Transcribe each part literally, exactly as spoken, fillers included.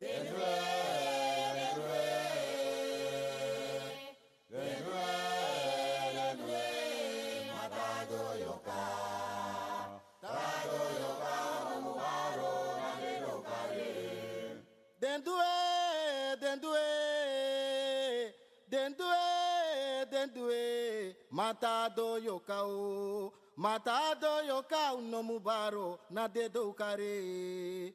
Den du e, den du e, den du e, den du e, matado yoka o, matado yoka o no mu baro na den do kare.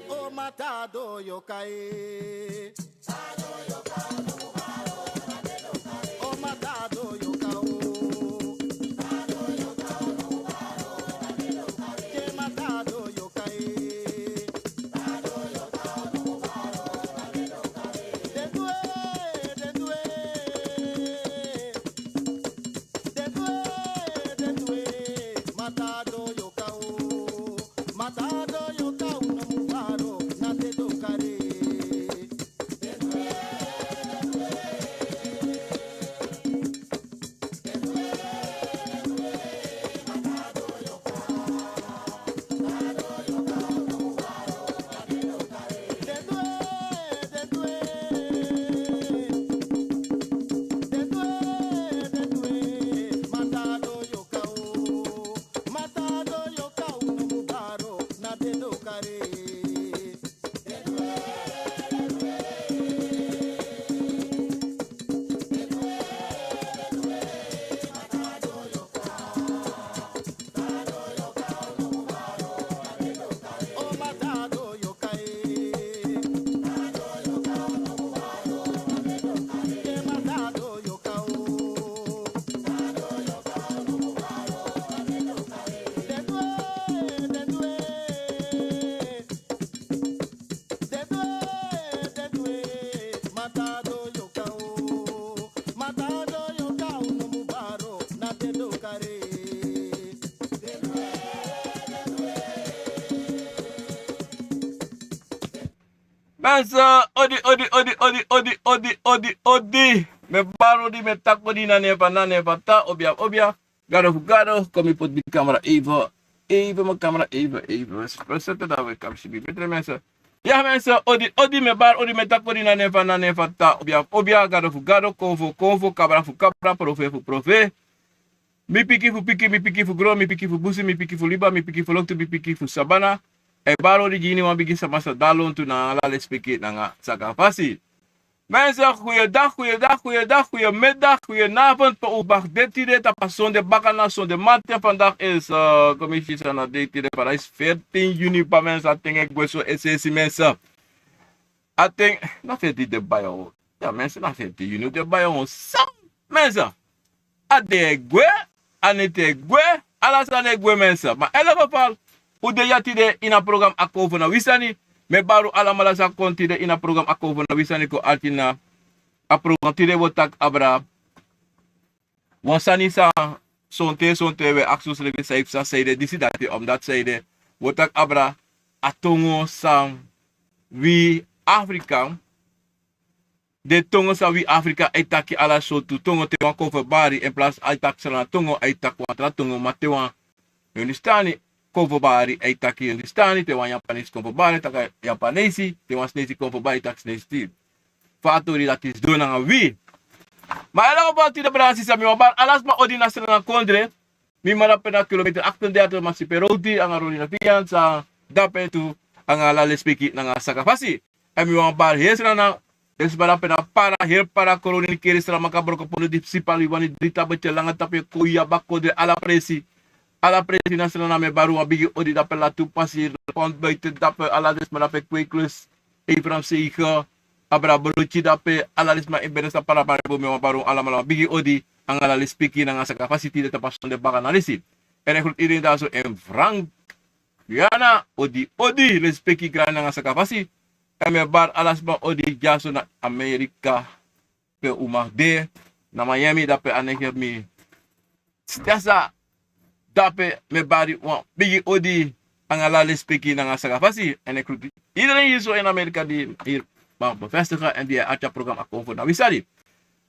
O matado yoka e. O matado yoka o. Ke matado yoka e. Den du e, den du e. Den du e, den du e, matado yoka o, matado yoka o no mu baro na den do kare. Mensen, odi, odi, odi, odi, odi, odi, odi, odi, odi. Mi e bari odi, mi e taki odi na nen fu, na nen fu Tata, obia, obia. Gado fu gado, kon mi poti mi camera even. Even mi camera even, even. Presente dan we kan si mi beter, mensen. Ya, mensen, odi, odi, mi e bari odi, mi e taki odi na nen fu, na nen fu Tata, obia, obia. Gado fu gado, konfo, konfo, kabra fu kabra, profeti fu profeti. Mi pikin fu pikin, mi pikin fu gron, mi pikin fu busi, mi pikin fu liba, mi pikin fu loktu, mi pikin fu sabana. E bari odi gi iniwan bigi sama san de na lontu na ala lespeki nanga sakafasi. Mensen, goeiedag, goeiedag, goeiedag, goeiemiddag, goedenavond. Pe un mag de tide tapu a sonde baka na sonde mamanten. Vandaag is, eh, kon mi si san na dei tide, vandaag is veertien juni, pa mensen, a ten e gwe so es'esi, mensen. A ten, na veertien de bai o. Ya, mensen, na veertien juni de bai o. San, mensen. A dei e gwe, a neti e gwe, ala sani e gwe, mensen. Ma in elk geval, un de ya tide ini a program Akonfo na wi sani. Mi e bari un alamala san kon tide ini a program Akonfo na wi sani, kon arki na a program. Tide wi o taki abra wan sani san sonten, sonten wi e aksi unsrefi san e psa, san ede disi, dati, omdat san ede, wi o taki abra a tongo san wi Afrika, den tongo san wi Afrika e taki, ala sortu tongo. Te wan Konfobari, in plaats a e taki Sranan tongo, a e taki wan tra tongo. Ma te wan Hindustani kon fu bari, a e taki Hindustani. Te wan Japanesi kon fu bari, a e taki Japanesi. Te wan Sinesi kon fu bari, a e taki Sinesi. Fa a tori dati sidon nanga wi. Ma in elk geval, tide, brada, sisa, mi wani bari ala sma odi na Sranan kondre. Mi mama dape na kilometer achtendertig, Masipe Roti, anga Rolina Fian, san dape tu, anga ala lespeki nanga sakafasi. Èn mi wani bari heri Sranan, den sma dape na Para, heri Para, Koroni, Nikeri, Saramaka, Brokopondo, Dipsi, Paliwani, Drita, Betelanga, Tape, Koya, Bakodre, ala presi. Ala presi na Sranan, mi e bari wan bigi odi dape, Latupasi, Pont Buiten dape, ala den sma dape, Kweklus, Efraim Seigen, abra Broti dape, ala den sma ini Benin, Sranan, Paramaribo, mi wani bari un alamala wan bigi odi, anga ala lespeki nanga sakafasi, tide tapu a sonde baka na disi. Èn a e groet iedereen daar zo in Frank. Guyana, odi, odi, lespeki, grani nanga sakafasi. Èn mi e bari ala sma odi dyaso na Amerika, pe un mag de, na Miami dape, a negi mi. Stesa dape, mi e bari wan bigi odi, anga ala lespeki nanga sakafasi. Èn a e groet iedereen hier zo in Amerika die hier mag bevestigen en die uit het programma kon voor naar Wisali.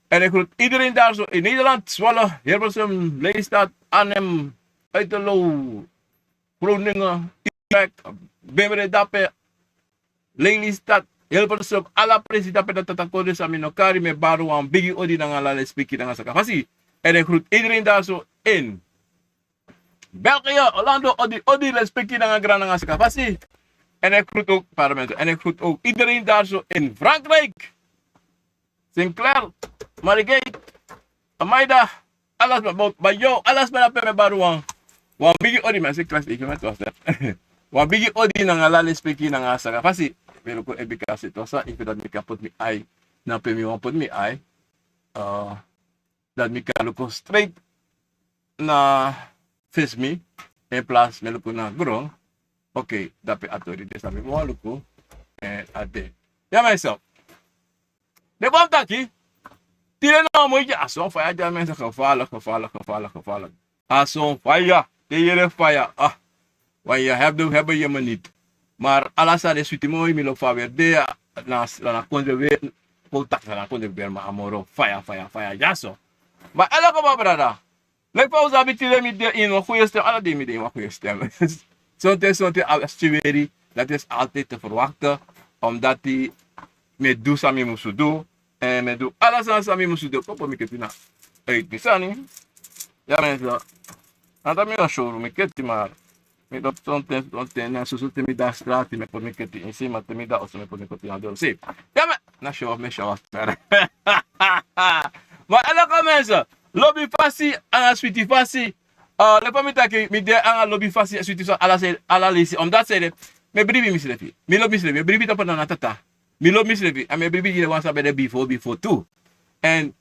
En ik groet iedereen daar zo in Nederland, Zwolle, Hilversum, Lelystad, Arnhem, Uiterloo, Groningen, Utrecht, Bemere Dape, Lelystad, Hilversum, ala presi dape na Tata Kondre san mi no kari, mi e bari wan bigi odi nanga ala lespeki nanga sakafasi. En ik groet iedereen daar zo in België, Orlando, odi, odi, lespeki nanga gran nanga sakafasi. En ik groet ook, pardon mensen, en ik groet ook iedereen daar zo in Frankrijk. Sinclair, Marigate, Amaida, alas ma, ma, ma yo, alas ma na pe mi e bari wan. Wan bigi odi, mensen, ik klas even met was dat. Wan bigi odi nanga ala lespeki nanga sakafasi. Mi luku ebika se tosa, even dat mi kan put mi ai. Na pe mi wan put mi ai. Eh, dat mi kan luku straight na fesi mi, in plaats mi luku na gron. Oké, dape a tori de san mi wan luku, eh, a de. Ya mensen. De bom taki. Tide na moiti a son faya, ya mensen, gevaarlijk, gevaarlijk, gevaarlijk, gevaarlijk. A son faya, te yere faya. Ah, wan ya heb de, hebben je me niet. Maar ala san de switi moi, mi lobi fa weer de, na, na kondre weer, kon taki na kondre weer, ma a moro faya, faya, faya, ya so. Maar elke ma brada, leki fa un sabi tide mi de in wan goede stem, ala dei mi de in wan goede stem. Sonten, sonten, a stiweri, dat is altijd te verwachten, omdat die mi e du san mi musu du, en mi e du ala sani san mi musu du, kon poti mi keti na. Uit mi sani. Ya mensen. Anda mi na showroom, mi keti maar. Mi lobi sonten, sonten, na susu te mi de a strati, mi e poti mi keti insi, ma te mi de a oso, mi e poti mi keti na dosi. Ya men, na show, mi show. Maar elke mensen, lobi fasi, anga switi fasi. Eh, leki fa mi taki, mi de anga lobi fasi, switi fasi, ala se, ala leisi. Omdat se de, mi e bribi misrefi. Mi lobi misrefi, mi e bribi tapu na Tata. Mi lobi misrefi, en mi e bribi gi den wan san ben de bifo, bifo tu. En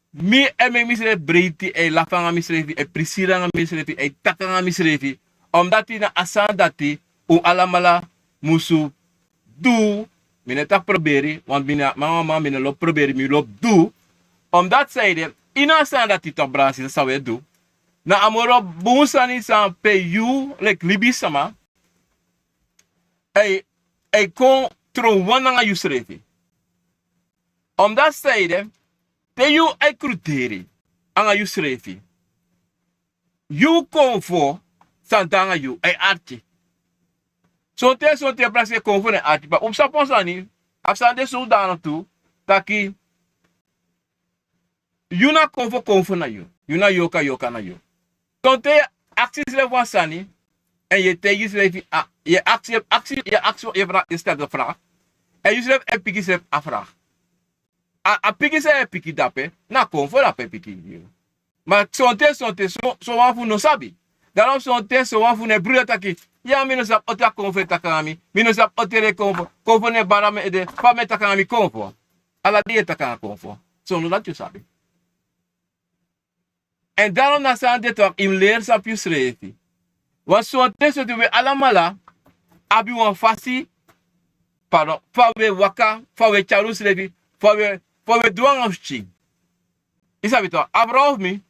mi e meki misrefi breiti, e lafu nanga misrefi, e prisiri nanga misrefi, e taki nanga misrefi. Omdat na a sani dati, un alamala musu du, mi no e taki proberi, want mi na, ma, ma, mi no lobi proberi, mi lobi du. Omdat se de, ini a sani dati toch, brada, san un e du. Na a moro bun sani san pe yu, leki libisma, e, e kon tron wan nanga yusrefi. Omdat se de, te yu e kruderi anga yusrefi, yu konfo san de nanga yu, e arki. Sonten, sonten prakseri e konfo na e arki, ma un sabi wan sani, a sani de so dati tu, taki yu na konfo, konfo na yu. Yu na yorka, yorka na yu. Sonten yu e aksi yusrefi wan sani, en yu e taigi yusrefi, a, yu e aksi, yu e aksi, yu e aksi, yu e fra-, yu e stel de vraag. En yusrefi e piki yusrefi a vraag. A, a piki san yu e piki dape, na konfo dape piki yu. Ma sonten, sonten, so, so wan fu unu no sabi. Daarom sonten, so wan fu unu e bruya taki, ya mi no sabi oti a konfo e taki nanga mi, mi no sabi oti den konfo, konfo no e bari mi ede, fa mi e taki nanga mi konfo. Ala dei yu e taki nanga konfo. Sondro dati yu sabi. En daarom na a sani de toch, yu mus leri sabi yusrefi. Want sonten, sonten wi alamala abi wan fasi, pardon, fa wi e waka, fa wi e tyari unsrefi, fa wi e, fa wi e du nanga un pikin. Yu sabi toch, a vrouw fu mi,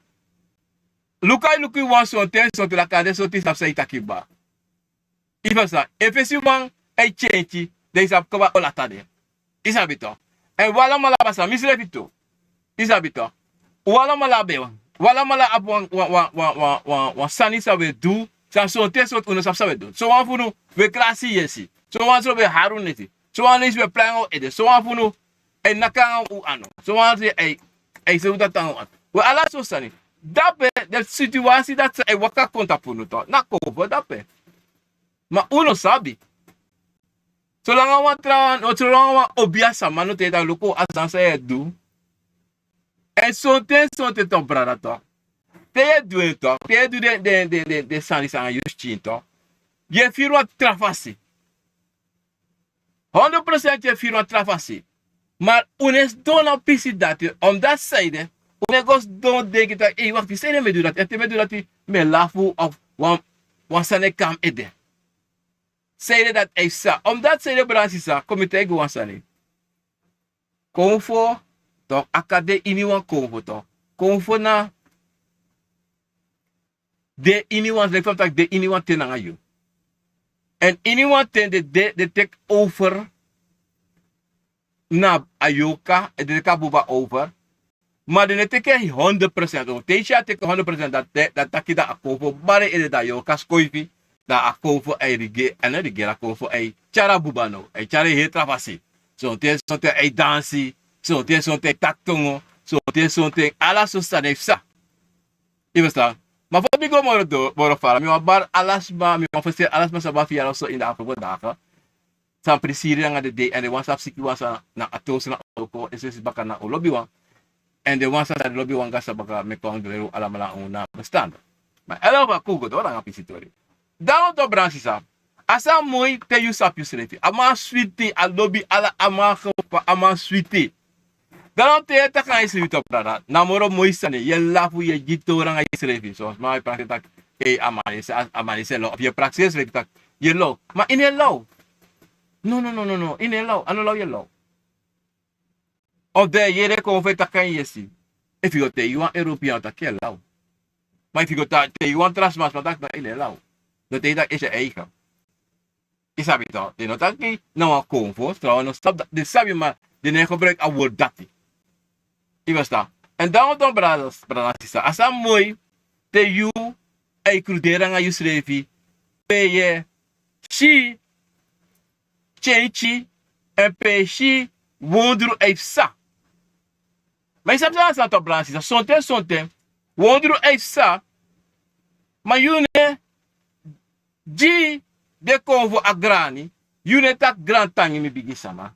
luku a e luku yu wan sonten, sonten leki a de, sonten yu sabi san yu taki kaba. Yu sabi san, efu yu si wan e tyentyi, dan yu sabi kaba, o lati a de. Yu sabi toch. En wi alamala abi a sani, misrefi tu. Yu sabi toch. Wi alamala abi wan, wi alamala abi wan, wan, wan sani san wi e du, san sonten, sonten un no sabi san wi e du. So wan fu unu, wi e krasi yesi. So wan so wi e hari un neti. So wan leisi wi e planga un ede. So wan fu unu, e naki nanga un anu. So wan leisi e, e srefi dati nanga un anu. We, ala so sani. Dape, den situasi dati san e waka kon tapu unu toch. Na konfo dape. Ma un no sabi. Solanga wan trawan, solanga wan obiasma no taigi yu taki luku a sani san yu e du. En sonten, sonten toch, brada toch. Te yu e du en toch, te yu e du den, den, den, den, den sani san yu e du toch, yu e firi wan tra fasi. Hondro prosent yu e firi wan tra fasi. Ma un no e sidon na pisi dati, omdat sanede, un no e go sidon denki taki, ei, wakti, sanede mi e du dati, èn te mi e du dati, mi e lafu of wan, wan sani e kon na mi ede. Sanede dati e psa. Omdat sanede, brada, sisa, kon mi taigi wan sani. Konfo, toch, a kan de ini wan konfo, toch. Konfo na de ini wan, leki fa mi taki, de ini wan ten nanga yu. Èn ini wan ten de, de, de teki over na a yorka e de leki a buba over. Ma den no e teki en hondro prosent. Te yu si a teki hondro prosent, dati taki dan a konfo bari en ede, dan a yorka skoifi. Dan a konfo e rigeri, a no e rigeri, a konfo e tyari a buba now, e tyari en heri tra fasi. Sonten sonten e dansi, sonten sonten e taki tongo, sonten sonten ala sortu sani e psa. Yu ferstan? Ma fosi mi go moro fara, mi wani bari ala sma, mi wani ferseri ala sma san ben abi fu yere so ini a afgelopen dagen. San prisiri nanga den dei, èn den wan san abi sikin wan san na a toosi na oko, esesi baka na un lobiwan. Èn den wan san sa den lobiwan gasi baka, meki wan gleri un alamala un na bestan. Ma ala fu a kon go doro nanga pisitori. Daro tu, brada sisa, a sa moi te yu sabi yusrefi. A man switi, a lobi ala, a man gepa, a man switi. Daro te yu e taki nanga yusrefi tu, brada, na moro moi sani, yu e lafu, yu e gi tori nanga yusrefi. So sma e prakseri taki, ei, a man disi, a man disi e law. Of yu e prakseri yusrefi taki yu e law. Ma yu no e law. No, no, no, no, no. Yu no e law. A no law yu e law. Of den e yere konfo e taki nanga yu yesi. Efu yu go taigi wan European, a o taki yu e law. Ma efu yu go taigi wan tra sma, sma o taki no, yu no e law. Den o taigi yu taki yu e si a eigen. Yu sabi toch, den no taki na wan konfo, trawan no sabi, den sabi ma den no e gebruiki a word dati. Yu ferstan? Èn dan, dan brada, brada sisa, a sa moi te yu e kruderi nanga yusrefi, pe yu e si tyenty, èn pe yu e si wondru e psa. Ma yu sabi san, san tu, brada sisa, sonten sonten wondru e psa. Ma yu no e gi den konfo a grani, yu no e taki grantangi, mi bigi sama.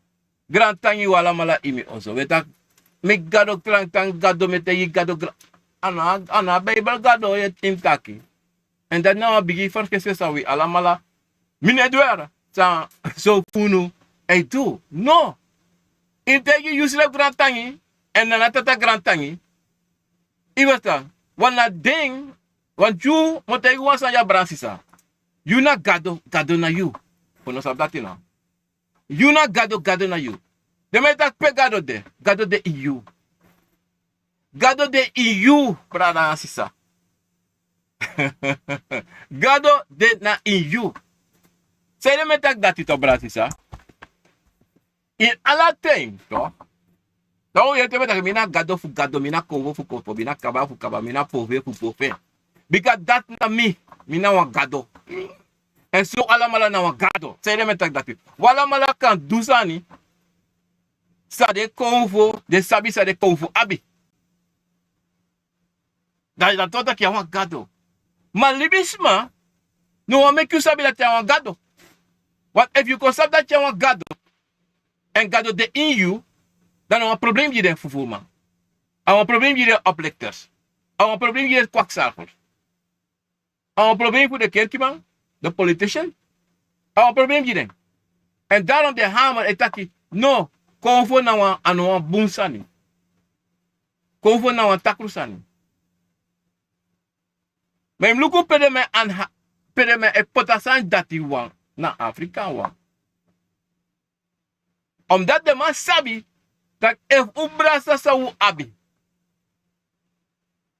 Grantangi, un alamala ini mi oso. Un e taki, mi Gado, grantangi Gado, mi e taigi Gado, gran-, a no a, a no a Bijbel Gado yu e taki. Èn dati na wan bigi ferkisi san wi alamala, mi no e du, san son fu unu e du. No. Yu e taigi yusrefi grantangi, èn Nana Tata grantangi. Yu ferstan? Wan na den, wan, yu mu taigi wan sani ya, brada sisa. Yu na Gado, Gado na yu. Un no sabi dati no? Yu na Gado, Gado na yu. Den man e taki pe Gado de, Gado de ini yu. Gado de ini yu, brada nanga sisa. Gado de na ini yu. San ede mi e taki dati toch, brada sisa? Ini ala ten toch. Dan un yere te mi e taki mi na Gado fu Gado, mi na Konfo fu Konfo, mi na Kaba fu Kaba, mi na Pofe fu Pofe. Bika dati na mi, mi na wan Gado. Èn so un alamala na wan Gado. San ede mi e taki dati? Un alamala kan du sani san den Konfo, den sabi san den Konfo abi. Dan, dan yu o taki yu na wan Gado. Ma libisma no wani meki yu sabi dati yu na wan Gado. Want efu yu kon sabi dati yu na wan Gado, èn Gado de ini yu, dan na wan problem gi den fufuruman. A wan problem gi den oplichters. A wan problem gi den kwakzalvers. A wan problem fu den kerkiman, den politician. A wan problem gi den. Èn daarom den hamer e taki, no, Konfo na wan, a no wan bun sani. Konfo na wan takru sani. Ma yu mus luku pe den man e, pe den man e poti a sani dati wan na Afrika wan. Omdat den man sabi taki efu un brasa san un abi,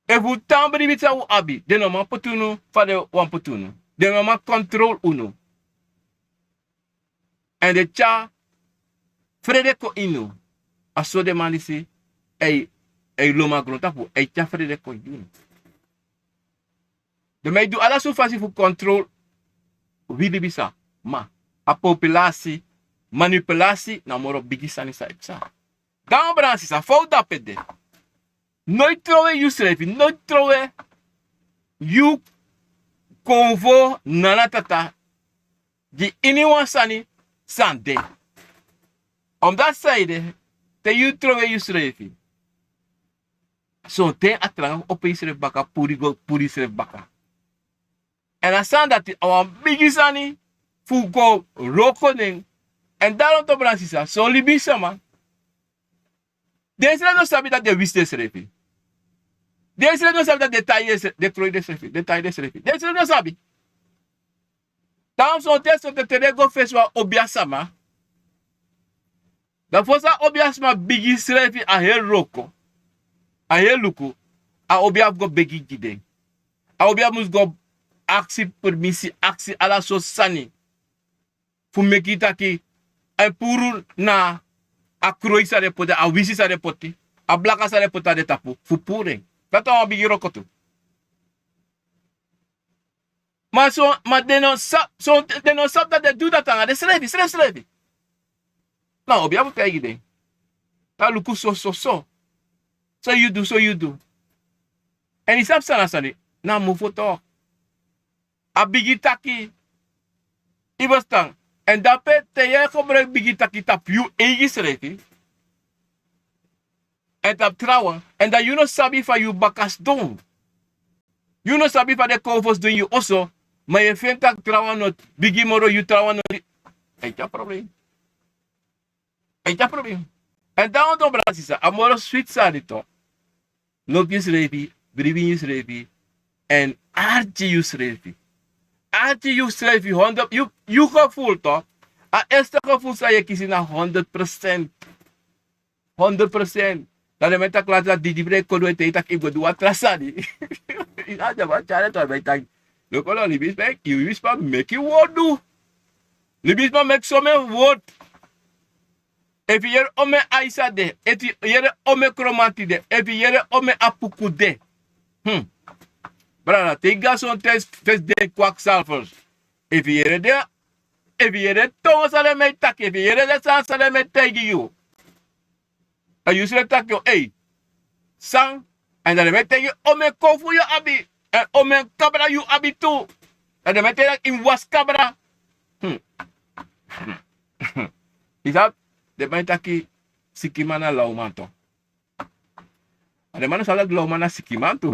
efu un tan bribi san un abi, den no man poti unu fa den wani poti unu. Den no man kontrol unu. Èn den e tyari frede kon ini unu. A so den man disi e, e lon a grontapu, e tyari frede kon ini unu. Den man e du ala sortu fasi fu kontrol wi libisma. A populasi, manipulasi na moro bigi sani san e psa. Dan, brada sisa, fa un de ape de, no trowe yusrefi, no trowe yu Konfo Nana Tata gi iniwan sani san de. Omdat san ede, te yu trowe yusrefi, sonten a tranga fu opo yusrefi baka, puru go puru yusrefi baka. Èn a sani dati a wan bigi sani fu go wroko nen. Èn daarom toch, brada sisa, son libisma, den srefi no sabi dati den wisi densrefi. Den srefi no sabi dati den taigi densrefi, den kroi densrefi, den taigi densrefi. Den srefi no sabi. Daarom sonten, sonten te den go fesi wan obiasma, dan fosi a obiasma bigin srefi a heri wroko, a heri luku, a obia fu go begi gi den. A obia mus go aksi permisi, aksi ala sortu sani fu meki taki a e puru na a kroi san den poti, a wisi san den poti, a blaka san den poti na den tapu fu puru en. Dati na wan bigi wroko tu. Ma so, ma den no sabi, so den no sabi dati den du dati nanga den srefi, srefi, srefi. Na obi a fu taigi den. Taki luku so, so, so. So yu du, so yu du. Èn yu sabi san na sani, na mofo tok. A bigi taki. Yu e ferstan. Èn dape te yu e gebruiki bigi taki tapu yu eigi srefi. Èn tapu trawan. Èn dan yu no sabi fa yu baka sidon. Yu no sabi fa den kon fosi du ini yu oso. Ma yu e feni taki trawan no bigi moro yu, trawan no. Ai, a problem. Ai, a problem. Èn dan wan tu, brada sisa, a moro switi sani tu. Lobi yusrefi, bribi ini yusrefi, èn arki yusrefi. Arki yusrefi, honderd, yu, yu gevoel tu. A eerste gevoel san yu e kisi na honderd procent. Honderd procent. Dan den man e taki lati dati didibri e kon du ete, yu taki yu go du wan tra sani. Yu sabi, den man tyari en tu, den man e taki. Luku no, libisma, yu libisma meki wortu. Libisma meki somen wortu. Efu yu yere omeni aisa de, efu yu yere omeni kromanti de, efu yu yere omeni apuku de. Hmm. Brada, te yu go na son ten fesi den kwaksalfers. Efu yu yere den, efu yu yere tongo san den man e taki, efu yu yere den sani san den man e taigi yu. A yu srefi taki, ei, san, èn dan den man e taigi yu omeni konfu yu abi, èn omeni kabra yu abi tu. Dan den man e taigi yu taki yu mus wasi kabra. Hmm. Yu sabi, den man e taki sikiman na lawman tu. A den man no sabi taki lawman na sikiman tu.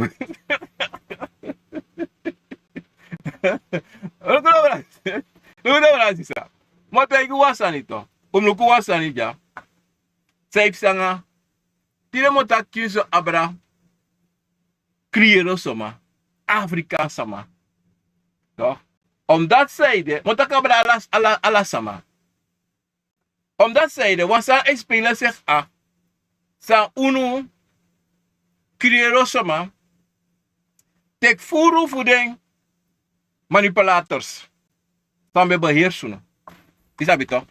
Luku no, brada. Luku no, brada sisa. Mi o taigi wan sani tu. Un mus luku wan sani dya. San yu psa nanga, tide mi o taki kinso abra, kriyero sama, Afrika sama. Toch? Omdat san ede, mi o taki abra ala, ala, ala sama. Omdat san ede, wan sani e spelen segi a, san unu kriyero sama teki furu fu den manipulators san ben beheersi unu. Yu sabi toch?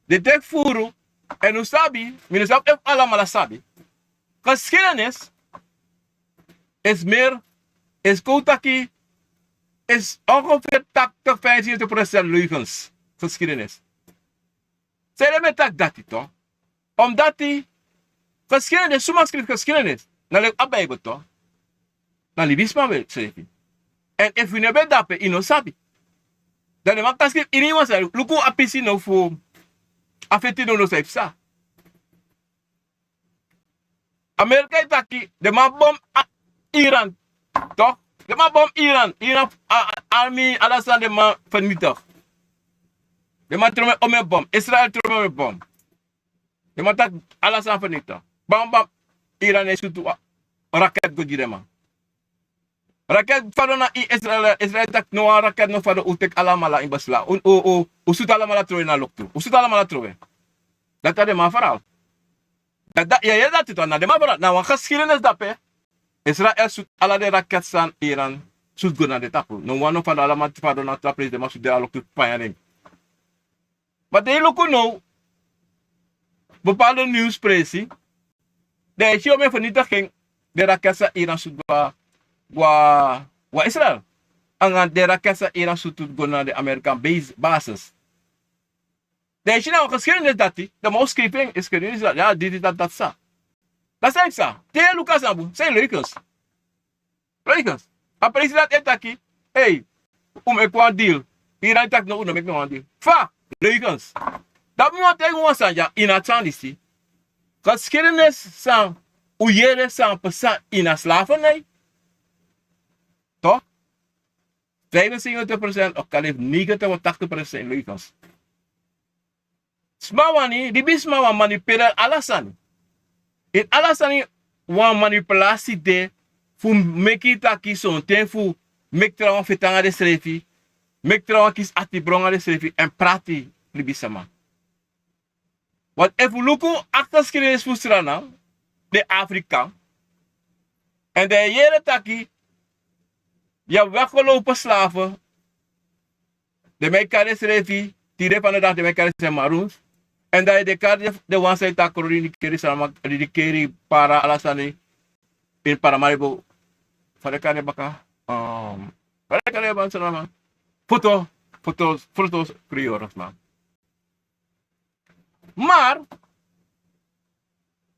Den teki furu, èn un sabi, mi no sabi efu alamala sabi. Geschiedenis is meer, is kon taki, is ongeveer tachtig, vijfenzeventig procent leugens. Geschiedenis. San ede mi e taki dati toch? Omdati geschiedenis, suma skrifi geschiedenis, na leki a Bijbel toch? Na libisma ben srefi. Èn efu yu no ben de dape, yu no sabi. Dan den man kan skrifi iniwan sani. Luku a pisi now fu a feti now, no san yu psa. Amerika e taki den man bom a Iran. Toch? Den man bom Iran. Iran, a, a, army, ala sani den man vernietig. Den man trowe omeni bom. Israel trowe omeni bom. Den man taki ala sani vernietig. Bam, bam. Iran e sutu wan raket go gi den man. Raket fadon na ini Israel, Israel taki no, wan raket no fadon, un teki alamala in beslag. Un, un, un, un sutu alamala trowe na loktu. Un sutu alamala trowe. Dati a den man verhaal. Dati, dati, yu e yere dati toch, na den man verhaal. Na wan geschiedenis dape. Israel sutu ala den raket san Iran sutu go na den tapu. No wan no fadon, alamala fadon na tra presi, den man sutu den a loktu, panya den. Ma te yu luku now, bepaalde nieuwspresi, den e si omeni vernietiging, den raket san Iran sutu go na, go na, go na Israel. Anga den raket san Iran sutu go na den American base, basis. Den e si na wan geschiedenis dati, den man o skrifi en, geschiedenis dati, ya, diti, dati, dati san. Dati san yu psa, te yu e luku a sani bun, san yu leugens. Leugens. A president e taki, ei, un meki wan deal. Iran e taki no, un no meki no wan deal. Fa? Leugens. Dan mi wani taigi un wan sani dya, ini a sani disi. Geschiedenis san un yere san psa ini a slavernij. Toch? Vijfenzeventig procent, of kan even negentig of tachtig procent leugens. Sma wani, libisma wani manipuleri ala sani. Ini ala sani wan manipulasi de fu meki taki sonten fu meki trawan feti nanga densrefi, meki trawan kisi atibron nanga densrefi èn prati libisma. Want efu un luku a geschiedenis fu Sranan, den Afrika, èn den e yere taki yu abi weggelopen slaven, den man e kari densrefi, tide van de dag den man e kari densrefi Maroons. Èn dan yu de kari den wan san e taki ridikeri sranaman, ridikeri para ala sani. Ini Paramaribo, fa den kari en baka? Fa den kari en baka sranaman? Foto, foto, foto, kriyorosman. Mar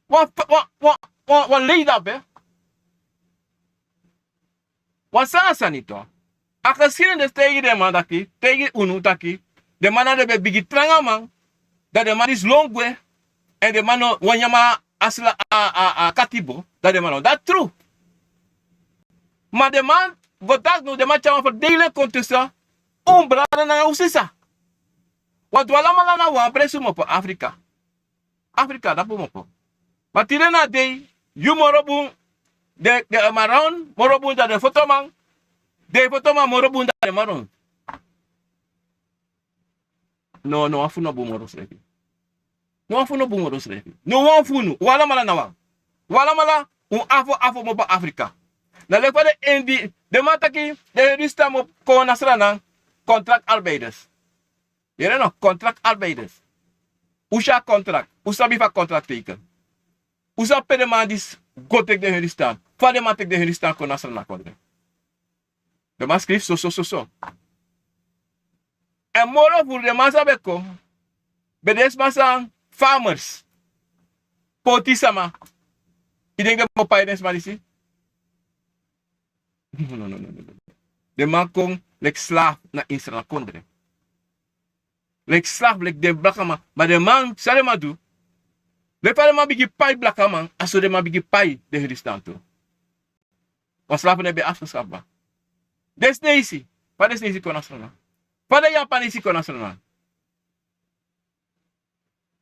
wan, wan, wan, wan lei dape. Wan sani a sani tu. A geschiedenis taigi den man taki, taigi unu taki, den man na den ben bigi tranga man. Dan den man disi lon gwe. Èn den man no wani nyan a sla a, a, a katibo. Dan den man no. Dati tru. Ma den man go taki no, den man tyari wan verdelen kon tusa un brada nanga un sisa. Wan du alamala na wan presi un mopo Afrika. Afrika dapu mopo. Ma tide na dei, yu moro bun, den, den Maron moro bun dan den fotoman. Den fotoman moro bun dan den Maron. No, no wan fu unu no bun moro srefi. No wan fu unu no bun moro srefi. No wan fu unu, un alamala na wan. Un alamala, un afo, afo mopo Afrika. Na leki fa den Indi, den man taki, den Hindustan mopo kon na Sranan, contractarbeiders. Yere no, contractarbeiders. Un si a contract, un sabi fa contract teken. Un sabi pe den man disi go teki den Hindustan. Fa den man teki den Hindustan kon na Sranan kondre. Den man skrifi so, so, so, so. Èn moro furu den man san ben kon, ben de sma san, farmers. Poti sama. Yu denki den ben o pai den sma disi? No, no, no, no, no. Den man kon leki slaaf na ini Sranan kondre. Leki slaaf, leki den blakaman. Ma den man, san den man du? Leki fa den man bigin pai blakaman, a so den man bigin pai den Hindustan tu. Wan slaaf no ben afgeskaft. Den Sineisi, fa den Sineisi kon na Sranan? Fa den Yapanesi kon na Sranan?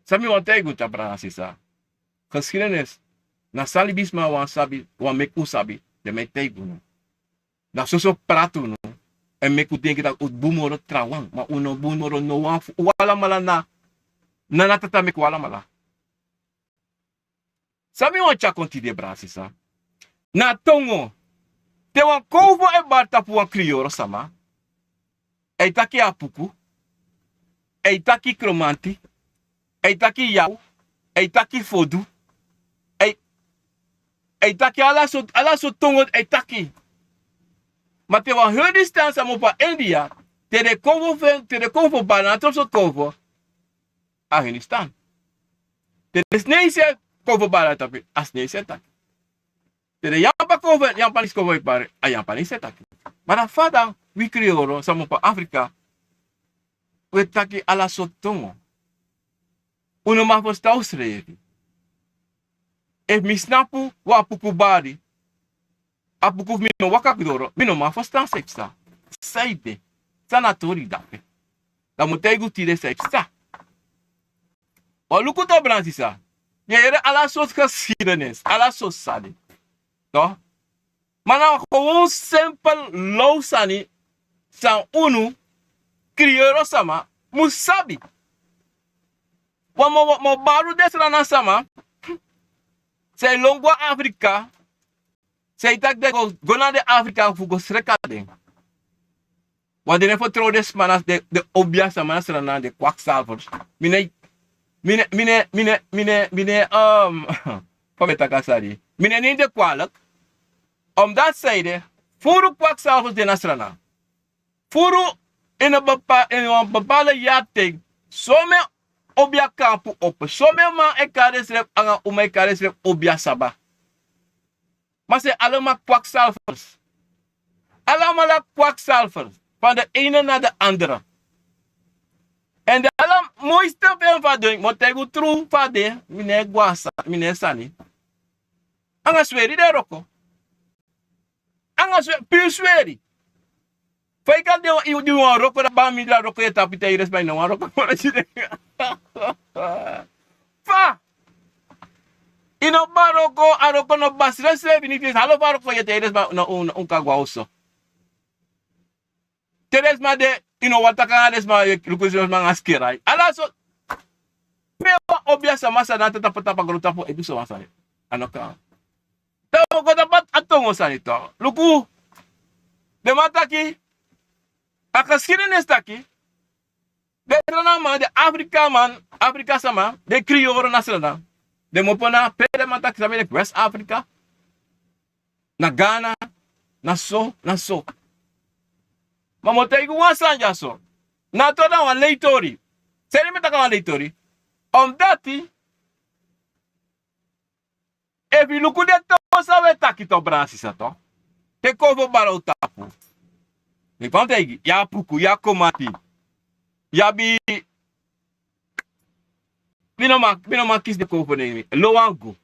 San mi wani taigi unu, brada, sisa. Geschiedenis, na san libisma wani sabi, wani meki un sabi, dan mi e taigi unu. Na soso prati unu, èn meki un denki taki un bun moro trawan, ma un no bun moro no wan fu, un alamala na, na, na tata meki un alamala. San mi wani tyari kon tide, brada, sisa? Na tongo. Te wan kowvo e bari tapu wan kriyoro sama, a e taki Apuku, a e taki Kromanti, a e taki Yaw, a e taki Fodu, a e, a e taki ala sortu, ala sortu tongo a e taki. Ma te wan Hindustan sama opo a India, te den kowvo fu en, te den kowvo bari na wan sortu kowvo, a Hindustan. Te den Sineisi kowvo bari na tapu, a Sineisi e taki. Te den Yampa kowvo, Yampanesi kowvo e bari, a Yampanesi e taki. Ma na fa dan wi kriyoro sama opo Afrika, wi e taki ala sortu tongo? Un no man ferstan unsrefi. Efu mi snapu wan Apuku bari, Apuku fu mi no waka doro, mi no man ferstan san e psa. San ede? San na tori dape? Dan mi o taigi un tide san e psa. Ma luku tu, brada, sisa. Yu e yere ala sortu geschiedenis, ala sortu sani. Toch? Ma na wan gewoon simpel low sani san unu kriyoro sama mus sabi. Wan mo, mo bari den Sranan sama san e lon go na Afrika, san e taki den go, go na den Afrika fu go sreka den. Wan den no e fertrow den sma na den, den obiasma na Sranan, den kwakzalvers. Mi no e, mi no e, mi no e, mi no e, mi no e, mi no e, um, fa mi e taki a sani. Mi no e neem den kwalijk. Omdat san ede, furu kwakzalvers de na Sranan. Furu ini wan bepa, ini wan bepaalde yari ten, somen obiakampu opo. Somen man e kari densrefi anga uma e kari densrefi obiasma. Ma san ede, allemaal kwakzalvers. Allemaal kwakzalvers. Van de ene na de andere. Èn den ala moiste fu en fa den, mi o taigi un tru fa den, mi no e go a sa, mi no e sani. Anga sweri den e wroko. Anga swe, puru sweri. Fa yu kan de, yu de wan wroko, dan bari mindri a wroko yu e tapu, te yu resi, ma yu no wani wroko moro tide. Fa? Yu no bari wroko, a wroko no basi, resi, resi, fini, fini, halo fu a wroko yu e tapu, yu resi, ma no, un, un kan go a oso. Te den sma de, yu no wani taki anga den sma, yu e luku den sma anga skeri ai. Ala so, pe wan obiasma san na tapu, tapu a grontapu e du so wan sani. A no kan. Dan wi go tapu a tongo sani tu. Luku, den man taki, a geschiedenis taki, Den Sranan man, den Afrika man, Afrika sama, den Kriyoro na Sranan. Den mu opo na pe den man taki sabi leki West Afrika, na Ghana, na so, na so. Ma mi o taigi wan sani dyaso. Na tori, na wan lei tori. Seni mi e taki a wan lei tori. Omdati efu yu luku den tori san wi e taki, to, brada sisa, to, te konfo bari a yu tapu. Mi e taigi yu, yu abi puku, yu abi komati, yu abi, mi no man, mi no man kisi den konfo nen, mi low wan go.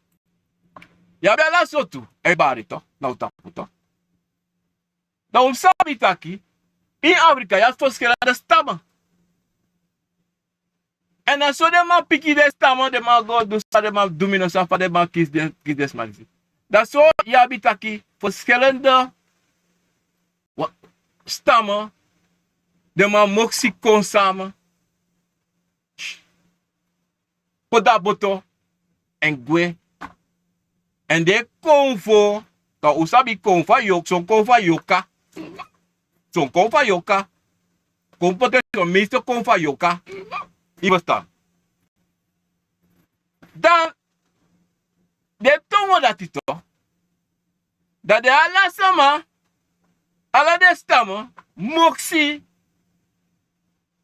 Yu abi ala sortu e bari, to, na yu tapu, to. Dan un sabi taki ini Afrika yu abi verschillende stammen. Èn na so den man piki den stammen, den man go du san den man du, mi no sabi fa den man kisi den, kisi den sma disi. Dan so yu abi taki verschillende wa-, stammen, den man moksi kon samen. Poti a boto èn gwe. Èn den konfo, kan un sabi konfo a yoka, son konfo a yoka. Son konfo a yoka. Kon poti son meeste konfo a yoka. Yu e ferstan. Dan den tongo dati, to, dan den ala sama, ala den stammen moksi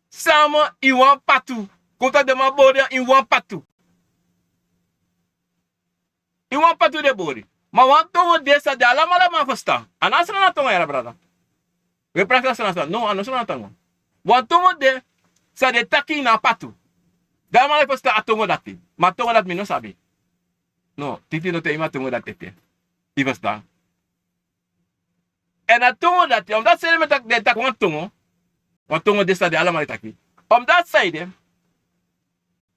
samen ini wan patu. Kon taki den man bori ini wan patu. Ini wan patu den bori. Ma wan tongo de san den alamala man ferstan. A no a Sranan tongo, yara brada. Wi e prakseri a Sranan tongo. No, a no Sranan tongo. Wan tongo de san den taki ini a patu. Den alamala e ferstan a tongo dati. Ma a tongo dati mi no sabi. No, Titi no taigi mi a tongo dati ete. Yu e ferstan. Èn a tongo dati, omdati seni mi e taki, den e taki wan tongo. Wan tongo de san den alamala e taki. Omdati san ede,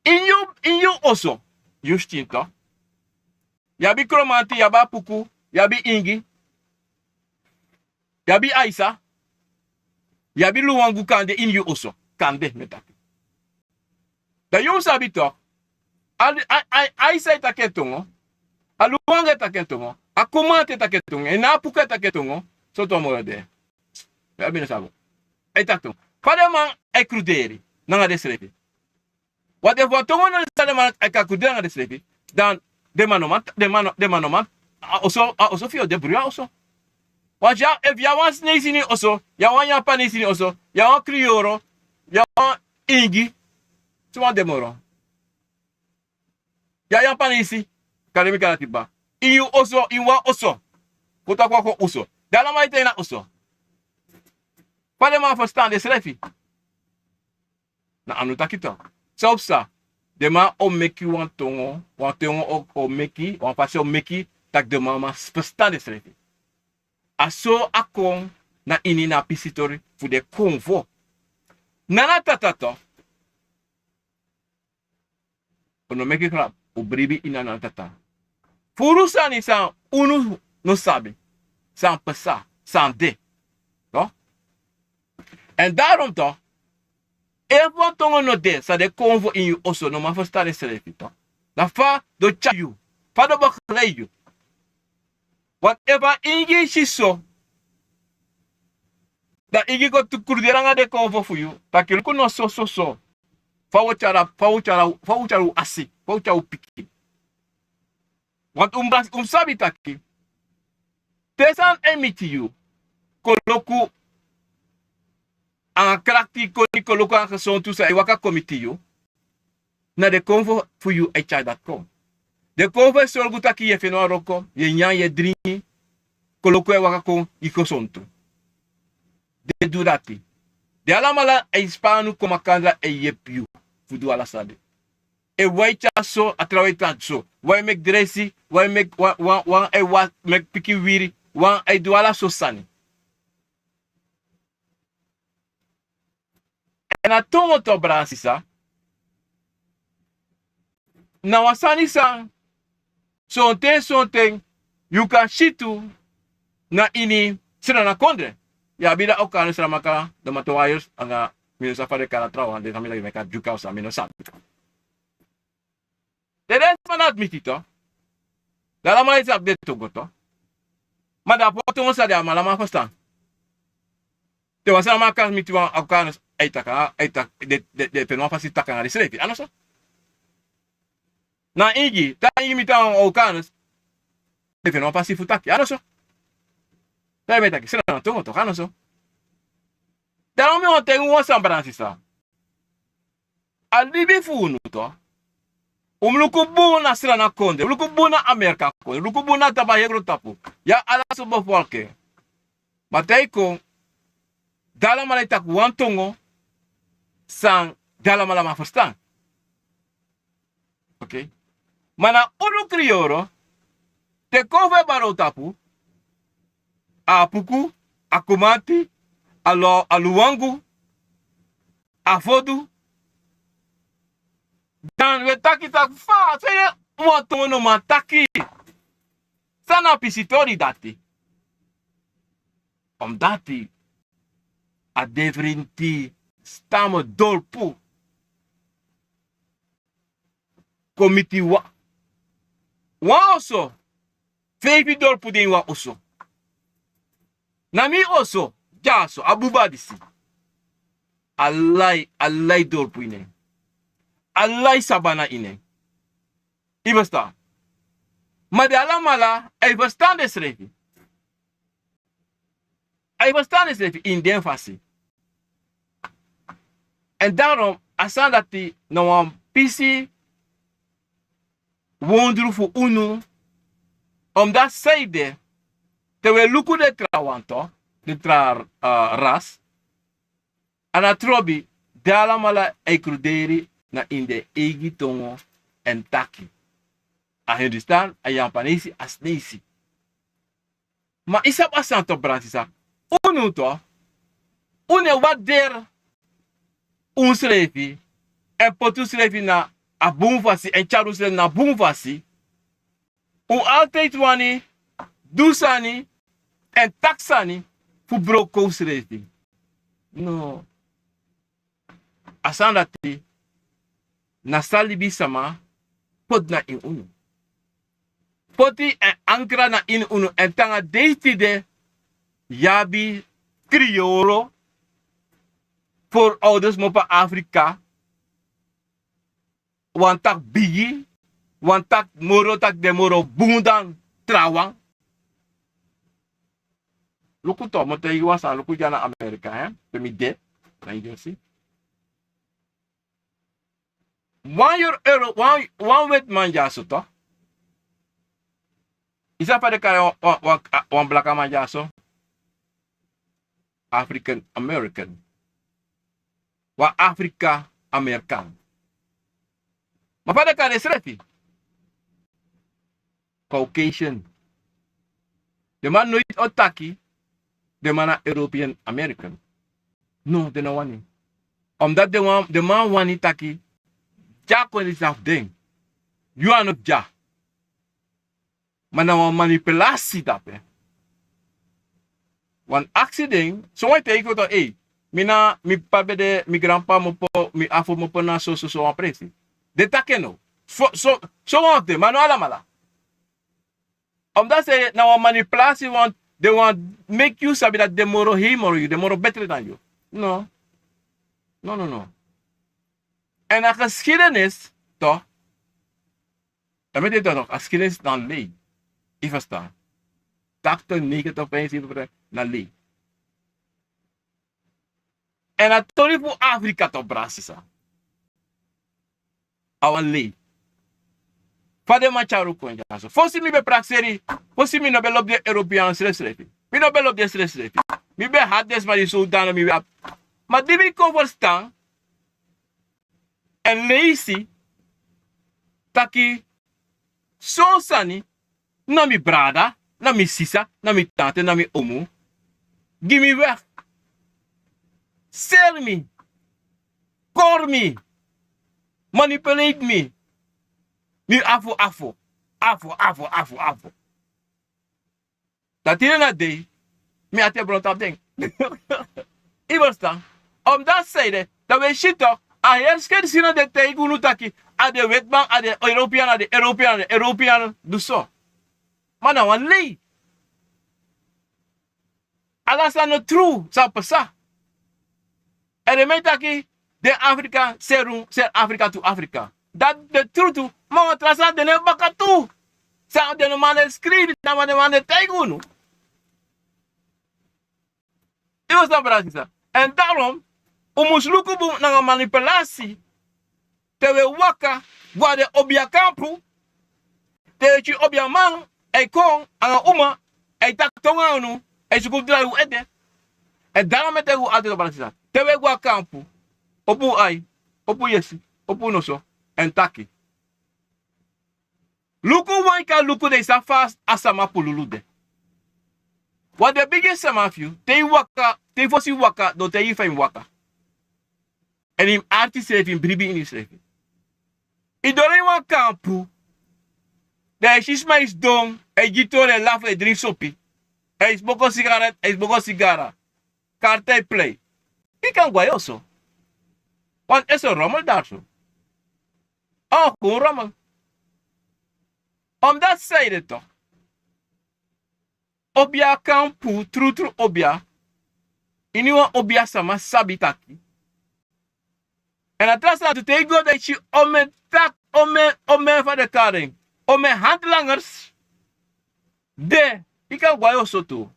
ini yu, ini yu oso, yu skin, to, yu abi Kromanti, yu abi Apuku, yu abi Ingi, yu abi Aisa, yu abi Luwangu, kande ini yu oso. Kande, mi e taki. Dan yu mu sabi, to, a, a, a, Aisa e taki en tongo, a Luwangu e taki en tongo, a Kromanti e taki en tongo, èn a Apuku e taki en tongo, sortu wan moro de. Ya, mi no sabi. A e taki tongo. Fa den man e kruderi nanga densrefi. Want efu wan tongo no de san den man e kan kruderi nanga densrefi, dan den man no man, den man no, den man no man, a oso, a oso fu yu o de bruya oso. Want ya, efu yu abi wan Sneisi ini yu oso, yu abi wan Yapanesi ini yu oso, yu abi wan Kriyoro, yu abi wan Ingi, san wan de moro? Yu abi Yapanesi, kande mi kande a tipa. Ini yu oso, ini wan oso. Kon taki wan kon oso. Den alamala e tan ini a oso. Fa den man ferstan densrefi? Na a no taki, to. San o psa? Den man o meki wan tongo, wan tongo o, o meki, wan fasi o meki, taki den man man ferstan densrefi. A so a kon na ini na a pisitori fu den konfo. Nana tata, to. Un no meki grap, un bribi ini a nana tata. Furu sani san unu no sabi, san pasa, san de. To? Èn daarom, to, efu wan tongo no de san den konfo ini yu oso no man ferstan densrefi, to, na fa den o tyari yu, fa den o begeleid yu. Want efu a Ingi si so, dan Ingi kon tu kruderi nanga den konfo fu yu, taki luku no so, so, so. Fa wi o tyari, fa wi o tyari, fa wi o tyari wi asi, fa wi o tyari wi pikin. Want un mu, un mu sabi taki, te sani e miti yu, koloku anga krakti, koni koloku anga gesontu san e waka kon miti yu, na den konfo fu yu e tyari dati kon. Den konfo e sorgu taki yu e feni wan wroko, yu e nyan, yu e dringi, koloku e waka kon, yu gesontu. Den e du dati. Den alamala e span anu kon makandra e yepi yu fu du ala sani. Efu wan e tyari so, a trawan e tan so. Wan e meki dresi, wan e meki, wan, wan, wan e wa-, meki pikin wiri, wan e du ala so sani. Èn a tongo, to, brada sisa, na wan sani san sonten, sonten yu kan si tu na ini Sranan kondre. Yu abi den Aukanu, Saramaka, den Matawayo, anga mi no sabi fa den e kari a trawan, den san mi taki, den e kari Dyuka, san mi no sabi. Den, den sma no admiti, to. Den alamala e sabi den tongo, to. Ma den abi wan tongo san den alamala ferstan. Te wan Saramaka miti wan Aukanu, a e taki, a e taki, den, den, den feni wan fasi taki nanga densrefi, a no so? Na ingi, te a ingi mi tan wan Okanus, den feni wan fasi fu taki, a no so? Te mi e taki Sranan tongo, toch, a no so? Dan mi wani taigi unu wan sani, brada nanga sisa. A libi fu unu, toch. Un mus luku bun na Sranan kondre, un mus luku bun na Amerika kondre, un mus luku bun na tapu a heri grote tapu. Ya, ala sortu bevolking. Ma te i kon, den alamala e taki wan tongo san den alamala man ferstan. Oké. Ma na unu kriyoro, te kon fu e bari un tapu, a Apuku, a Kumanti, a Lu-, a Luwangu, a Fodu. Dan wi e taki taki fa, fa yu e wan tongo no man taki. San na pisitori dati? Omdati a defrenti stamdorpu kon miti wan, wan oso, feifi dorpu de ini wan oso. Na mi oso dyaso, a buba disi. A lai, a lai dorpu ini en. A lai sabana ini en. I ferstan? Ma den alamala, a e ferstan densrefi. A e ferstan densrefi ini den fasi. Èn daarom, a sani dati na wan pisi wondru fu unu, omdati san ede, te wi e luku den trawan, toch, den tra, eh, ras, a no trobi, den alamala e kruderi na ini den eigi tongo èn taki. A Hindustan, a Yapanesi, a Sineisi. Ma i sabi a sani toch, brada nanga sisa. Unu toch, unu e warderi unsrefi, èn poti unsrefi na a bun fasi, èn tyari unsrefi na a bun fasi. Un altijd wani du sani èn taki sani fu broko unsrefi. No. A sani dati na san libisama poti na ini unu. Poti èn ankra na ini unu, èn te nanga dei tide yu abi kriyoro, voorouders kmopo na Afrika, wan taki bigi, wan taki moro, taki den moro bun dan trawan. Luku toch, mi o taigi wan sani, luku dya na Amerika, hè, pe mi de, na ini Jersey. Wan Euro, Euro, wan, wan weti man dyaso toch. I sabi fa den kari wan, wan, wan, wan blaka man dyaso? African American. Wan Afrika Amerikan. Ma fa den kari densrefi? Caucasian. Den man noiti o taki den man na European American. No, den no wani. Omdati den wan, den man wani taki dya kon disi na fu den. Yu a no dya. Ma na wan manipulasi dape. Wan aksi den, so wan e taigi yu toch, ei, mi na, mi p'pa ben de, mi granp'pa kmopo, mi afo kmopo na so, so, so wan presi. Den taki en no. So, so, so wan fu den, ma no alamala. Omdati san ede, na wan manipulasi, wan, den wani meki yu sabi dati den moro hei moro yu, den moro betre dan yu. No. No, no, no. Èn a geschiedenis toch, èn mi e taki toch, a geschiedenis na lei. I ferstan? Tachtig, negentig, vijfenzeventig procent na lei. Èn a tori fu Afrika toch, brada sisa, a wan lei. Fa den man tyari un kon dyaso. Fosi mi ben prakseri, fosi mi no ben lobi den European srefsrefi. Mi no ben lobi den srefsrefi. Mi ben hati den sma di so dan no mi ben abi. Ma di mi kon ferstan èn leisi taki son sani, na mi brada, na mi sisa, na mi tante, na mi omu, gi mi weg. Seri mi, kori mi, manipulate mi. Mi afo, afo, afo, afo, afo, afo. Dan tide na dei, mi ati e bron tapu den. I ferstan? Omdati san ede, dan wi e si toch, a heri skedisina den taigi unu taki a den wetiman, a den European, a den European, a den European du so. Ma na wan lei. Ala sani no tru san pasa. Èn den man e taki den Afrika seri unu, seri Afrika tu Afrika. Dati de trutu. Ma wan tra sani de na en baka tu. San den no man e skrifi, san den man e taigi unu. Yu o sabi, brada sisa. Èn daron un mus luku bun nanga manipulasi. Te wi e waka go na den obia kampu, te wi e si obiaman e kon nanga uma, e taki tongo nanga unu, e suku fu drai un ede. Èn daron mi e taigi un altide, brada sisa, te wi e go na kampu, opo un ai, opo un yesi, opo un noso, èn taki. Luku wan, yu kan luku den sani fa a sama pululu de. Wan den bigi sama fu yu, te yu waka, te yu fosi waka, den o taigi yu fa yu mus waka. Èn yu mus arki srefi, yu mus bribi ini yusrefi. Yu doro ini wan kampu, dan yu e si sma e sidon, e gi tori, e lafu, e dringi sopi, e smoko sigaret, e smoko sigara, karta e plei. Yu kan go na yu oso. Want er is een rommel daar zo. Oh, gewoon rommel. Omdat zij de toch. Obia kampu, trutru obia. Ini wan obia sama sabi taki. Èn a tra sani tu, te yu go dan yu si omeni tak, omeni, omeni fa den kari en, omeni handlangers de. Yu kan go na yu oso tu.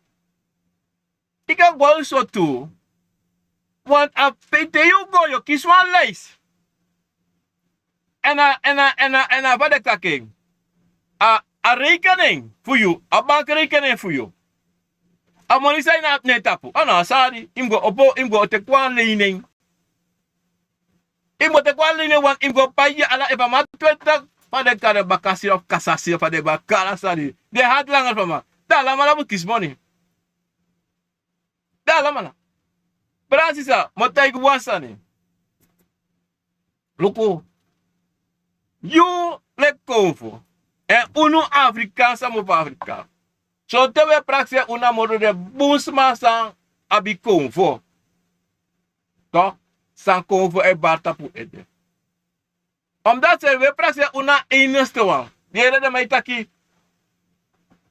Yu kan go na yu oso tu. Want a pe te yu go yu o kisi wan lijst. Èn a, èn a, èn a, èn a fa den kari en. A, a rekening fu yu, a bankrekening fu yu. A moni san yu na, na en tapu. A no, a sari, yu mus go opo, yu mus go teki wan lening. Yu mus go teki wan lening, want yu mus go pai gi ala, efu a man twenti, fa den kari en, bakasiri of kasasiri, fa den e kari a sani. Den handlanger fu a man. Dan alamala mus kisi moni. Dan alamala. Brada sisa, mi o taigi wan sani. Luku. Yu leki konfo. Èn unu Afrikan, san mus fu Afrika. Sonten wi e prakseri unu na moro den bun sma san abi konfo. Toch, san konfo e bari tapu ede. Omdat wi e prakseri unu na enigste wan. Di ede den man e taki.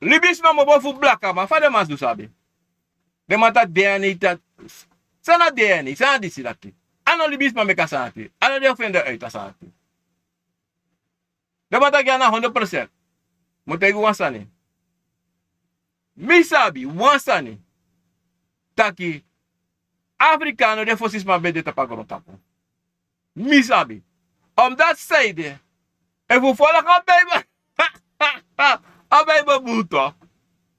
Libisma mus opo fu blakaman, fa den man du sabi. Den man taki D N A, taki, san na D N A, san na disi dati. A no libisma meki a sani dati. A no den o fende uit a sani dati. Den man taki a na hondro procent. Mi o taigi wan sani. Mi sabi wan sani. Taki Afrika no de fosi sma ben de tapu a grontapu. Mi sabi. Omdat san ede, efu un folgu a Bijbel, a Bijbel bun toch.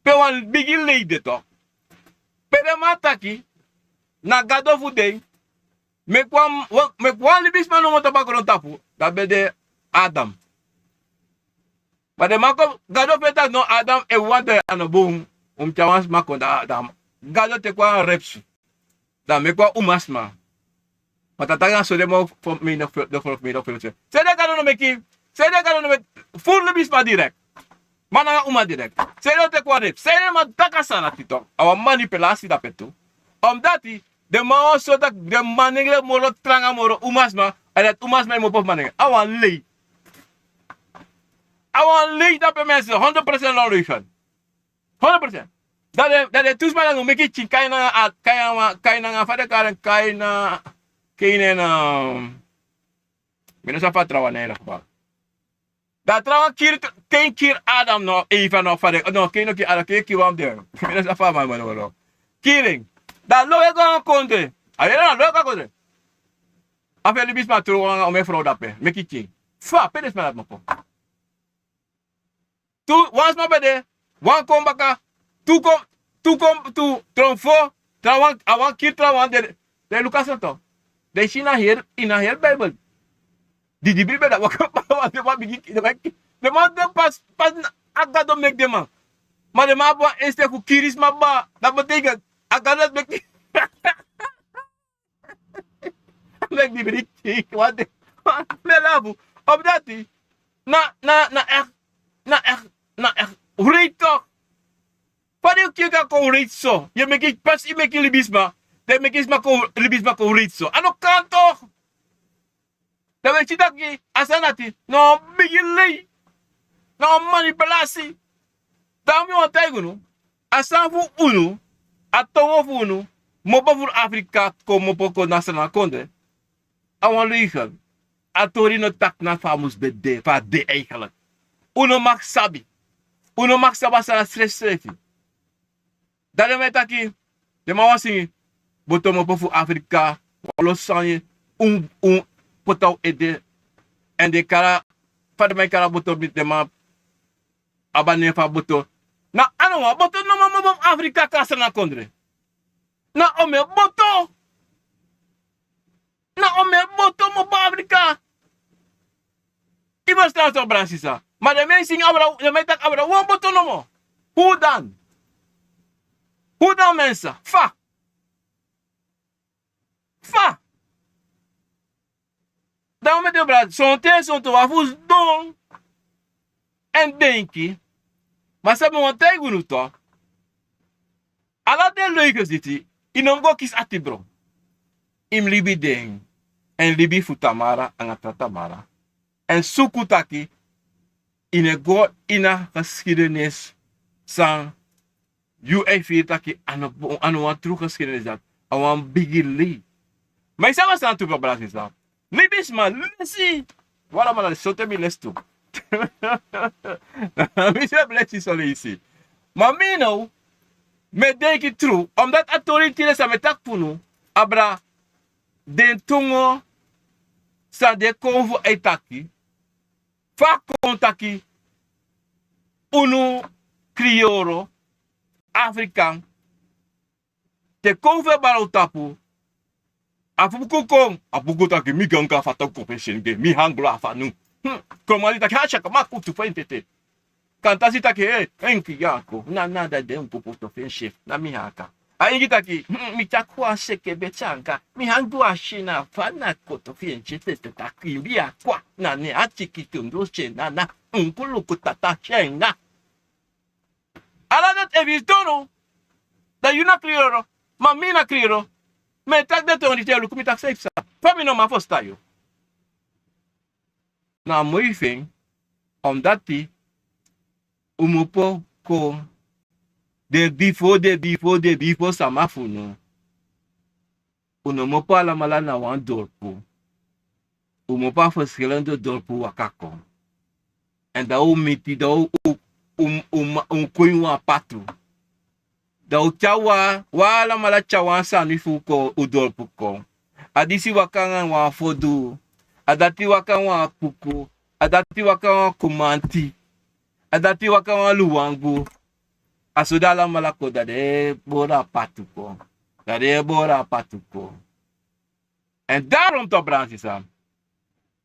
Pe wan bigi lei de toch. Pe den man taki, na Gado fu den, meki wan, wan, meki wan libisma nomo tapu a grontapu, dan ben de Adam. Ma den man kon, Gado fu en taki no, Adam, efu wan de a no bun, un mus tyari wan sma kon, dan, dan Gado teki wan repsu. Dan meki wan umasma. Ma a taki na so den man fu mi no fu, no fu mi no fu. San ede Gado no meki, san ede Gado no meki furu libisma direkt. Man nanga uma direkt. San ede o teki wan repsu. San ede man taki a sani dati toch. A wan manipulasi dape tu. Omdat den man o so taki den manengre moro tranga moro umasma. Èn dati umasma e mus opo fu manengre. A wan lei. A wan lei dape mensen, honderd procent non-leugen. Honderd procent. Dan den, dan den tu sma nanga un meki pikin, Kain nanga, a, Kain nanga, Kain nanga, fa den kari en, Kain na, Kain na, mi no sabi fa a trawan nen, in elk geval. Dan a trawan kiri, Kain kiri Adam no, Eva no, fa den, no, Kain no kiri Adam, Kain kiri wan fu den. Mi no sabi fa a man, man, no, no. Kiri en. Dan a lowe go na kondre. A yere na lowe go na kondre. A feni libisma tron nanga omeni frow dape, meki pikin. Fa, pe den sma dati man kon. Tu, wan sma ben de, wan kon baka, tu kon, tu kon, tu tron fo, trawan, a wan kiri trawan de, den luku a sani toch. Den si na heri, ini a heri Bijbel. Di, di Bijbel dati waka, wan den man bigin, den man, den man, den pas, pas na, a Gado meki den man. Ma den man abi wan insteek fu kiri sma kaba, dati betekent, a Gado dati meki. Leki di bri, wante, mi e lafu. Omdat na, na, na echt, na echt, na echt wreed toch. Fa den o kiri en kon wreed so. Yu e meki, pas yu meki libisma, dan yu e meki sma kon, libisma kon wreed so. A no kan toch. Dan wi e si taki a sani dati na wan bigi lei, na wan manipulasi. Dan mi wani taigi unu, a sani fu unu, a tongo fu unu, Mopo furu Afrika kon mopo kon na Sranan kondre. A wan leigel. A tori no taki na fa a mus ben de, fa a de eigenlijk. Un no mag sabi. Un no mag sabi a sani srefsrefi. Dan den man e taki, den man wani singi, boto mopo fu Afrika, wan lo sani, un, un poti a un ede, èn den kari, fa den man e kari a boto, mi den man abi a nen fu a boto. Na a no wan boto nomo mopo fu Afrika kon na Sranan kondre. Na omeni boto. Na omeni boto mopo Afrika. I ferstan so, brada sisa. Ma den man e singi abra, den man e taki abra wan boto nomo. Fu dan? Fu dan, mensen? Fa? Fa? Dan un meti, brada, sonten, sonten wi abi fu sidon èn denki. Ma san mi wani taigi unu tu, ala den leugens disi, i no mus go kisi ati, bro. I mus libi den, èn libi fu tamara anga tra tamara. Èn suku taki i no e go ini a geschiedenis san yu e firi taki a no, a no wan tru geschiedenis dati. A wan bigi lei. Ma i sabi san tu, brada sisa. Libisma, lesi. Wi alamala, sonten mi lesi tu. Mi srefi lesi son leisi. Ma mi now, mi e denki tru, omdat a tori tide san mi e taki fu unu, abra den tongo san den kon fu e taki, fa a kon taki unu kriyoro, Afrikan, te kon fu e bari a tapu, a fu buku kon, a buku taki mi ganga fa a taki kon fu en seni gi en, mi hanglo a fanu. Hmm, kromali taki, ha, saka, ma kutu fu en tete. Kantasi taki, eh, enki yako, na, na, da den un kon fu to fu en seni, na mi haka. A ingi taki, hmm, mi taki wan seke be tanga, mi hanglo a seni a fa na koto fu en seni tete taki, mi a kwa, na ne a tiki tundu seni, na, na, un kuluku tata seni, na. Ala dati efu i sidon, da yu na kriyoro, ma mi na kriyoro. Mi e taki den tongo disi, yu e luku mi taki san i psa. Fa mi no man ferstan yu? Na a moi fu en, omdati un mu opo kon den bifo, den bifo, den bifo sama fu unu. Un no mu opo alamala na wan dorpu. Un mu opo a verschillende dorpu waka kon. Èn dan un miti, dan un, un, un, un kon ini wan patu. Dan un tyari wan, wan alamala tyari wan sani fu kon, un dorpu kon. A disi waka nanga wan fodu. A dati waka nanga wan puku. A dati waka nanga wan kumanti. A dati waka nanga wan luwangu. A so den alamala kon, dan den e bori a patu kon. Dan den e bori a patu kon. Èn daarom toch, brada sisa,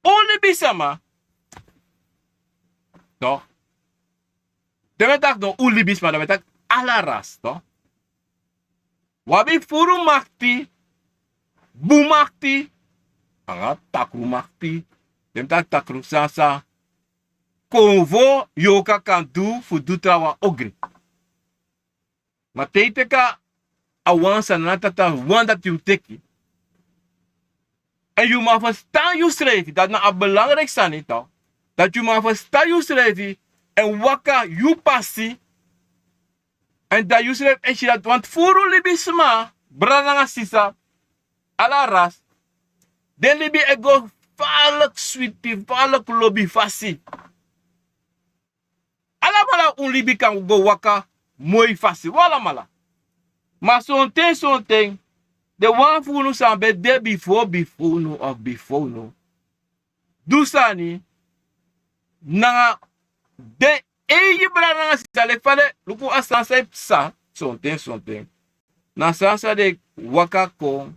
un libisma, toch? Den mi e taki no un libisma, den mi e taki ala ras, toch? Un abi furu makti, bun makti, anga takru makti, den mi e taki takru sani san konfo yorka kan du fu du trawan ogri. Ma te i teki a wan sani, na a tata wan dati yu teki. Èn yu man ferstan yusrefi, dati na a belangrijk sani, toch. Dati yu man ferstan yusrefi, èn waka yu pasi. Èn dan yusrefi e si dati, want furu libisma, brada nanga sisa, ala ras, den libi e go falek switi, falek lobi fasi. Alamala un libi kan go waka moi fasi, un alamala. Ma sonten, sonten, den wan fu unu san ben de bifo, bifo unu, of bifo unu, du sani nanga den eigi brada nanga sisa, leki fa den luku a sani san e psa, sonten, sonten. Na sani san den waka kon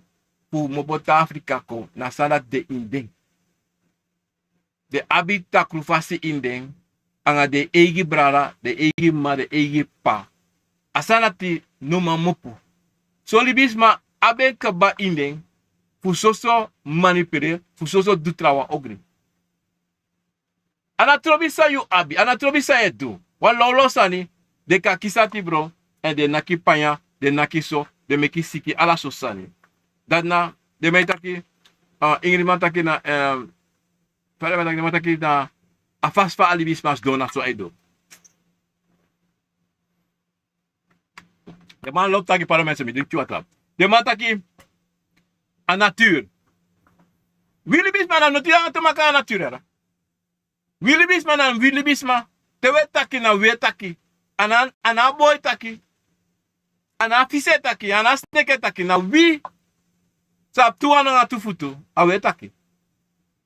fu mopo te Afrika kon, na sani dati de ini den. Den abi takru fasi ini den, anga den eigi brada, den eigi m'ma, den eigi p'pa. A sani dati no man mopo. Son libisma abi en kaba ini den, fu soso manipuleri, fu soso du trawan ogri. A na trobi san yu abi, a na trobi san yu e du. Wan lawlaw sani, den kan kisi ati bron, èn den naki panya, den naki so, den meki siki, ala so sani. Dati na, den man e taki, ah, Ingriman taki na, eh, fa den man taki, den man taki na, a fasi fa a libisma sidon na so a e du. Den man lobi taki, pardon mensen, mi dringi wan trapu. Den man taki a natur. Wi libisma na noti anga te maka a natur. Wi libisma na wi libisma. Te wi e taki na wi e taki. A na a boi e taki. A na a fisi e taki, a na a sneki e taki, na wi san abi tu wan nanga tu futu, a wi e taki.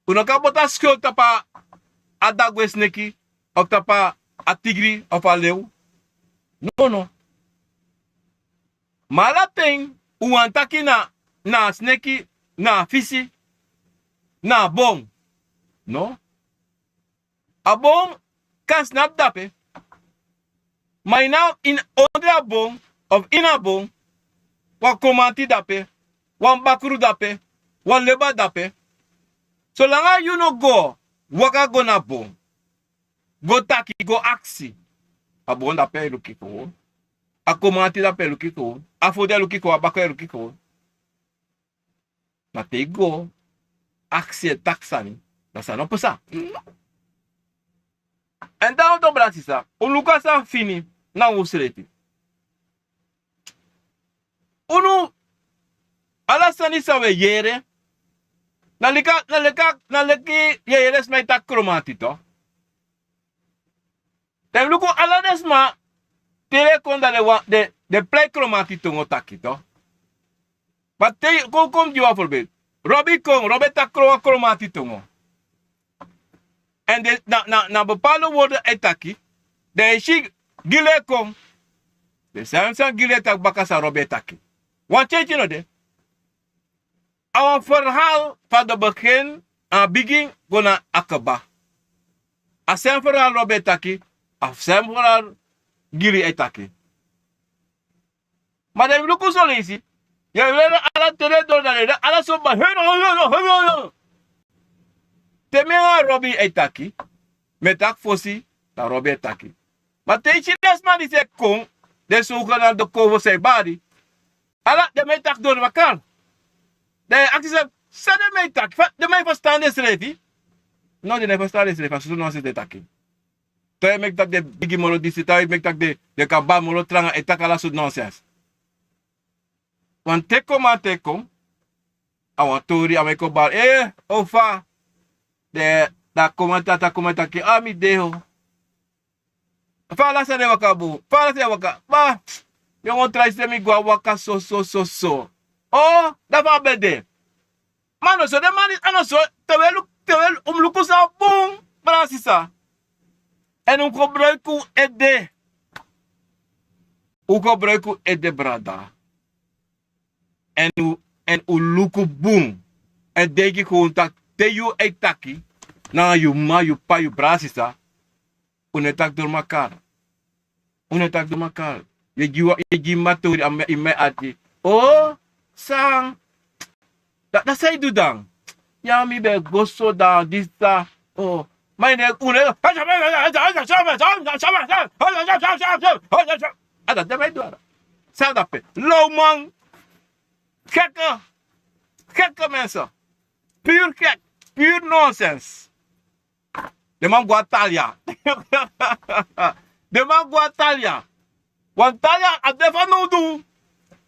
Un no kan poti a skul tapu a dagwe sneki, of tapu a tigri of a lew. Nono. Ma ala ten un wani taki na a sneki, na a fisi, na a bon. No. A bon kan snapu dape. Ma ini a ini ondro a bon, of ini a bon, wan kromanti dape, wan bakru dape, wan leba dape. Solanga yu no go waka go na bon, go taki, go aksi, a bon dape e luki kon. A kromanti dape e luki kon. A fodi e luki kon, a bakru e luki kon. Na te i go aksi e taki sani, na sani o pasa. Èn dan un don brasisa un luku a san fini na un srefi. Unu ala sani san un e yere na leki a na leki a na leki yu e yere sma e taki kromanti to. Den luku ala den sma te den e kon dan den wan den plei kromanti tongo taki to. Ma te kon kon gi wan forbeeld. Robi kon robi e taki wan kromanti tongo. Èn den na na na bepalde wordu a e taki. Den e si gili e kon. Den sani san gili e taki baka san robi e taki. Wan tyentye no de. A wan ferhal fa den begin a bigin go na a keba. A sen ferhal robi e taki. A sen ferhal gili e taki. Ma den luku soleisi yu e weri ala te den doro dan den de ala so bari. Te mi anga robi e taki. Mi e taki fosi dan robi e taki. Ma te yu si den sma disi e kon den sowgena den kon fosi a e bari. Ala den man e taki dori makar. Dan yu e aksi srefi san den man e taki fa den man e ferstan densrefi? No den no e ferstan densrefi a soso nonsens den e taki. Te yu e meki taki den bigi moro disi te yu e meki taki den kan bari moro tranga e taki ala sortu nonsens. Wan te kon man te kon a wan tori a man e kon bari e o fa? Den a kon man tata kon man taki a mi de o. Fa ala sani e waka bun fa ala sani e waka ba. Mi o wan trai se mi go a waka soso soso. O da fa a ben de. Ma a no so den man disi a no so. Te wi e luku te wi e luku un mus luku san bun. Brada sisa. Èn un kon broiki un ede. Un kon broiki un ede brada. Èn un èn un luku bun. Èn denki kon un taki te yu e taki nanga yu m'ma yu p'pa yu brada sisa. Un no e taki dori makar. Un no e taki dori makar. Yu e gi wan yu e gi m'ma tori a m'ma e ati. O san? Da san yu du dan? Ya mi ben go so dan disi san? O ma yu no e un no e. A dati den man e du ala. San dape? Lawman. Gekke. Gekke mense. Puru gek. Puru nonsens. Den man go na talia. Den man go na talia. Wan talia abi de fanowdu.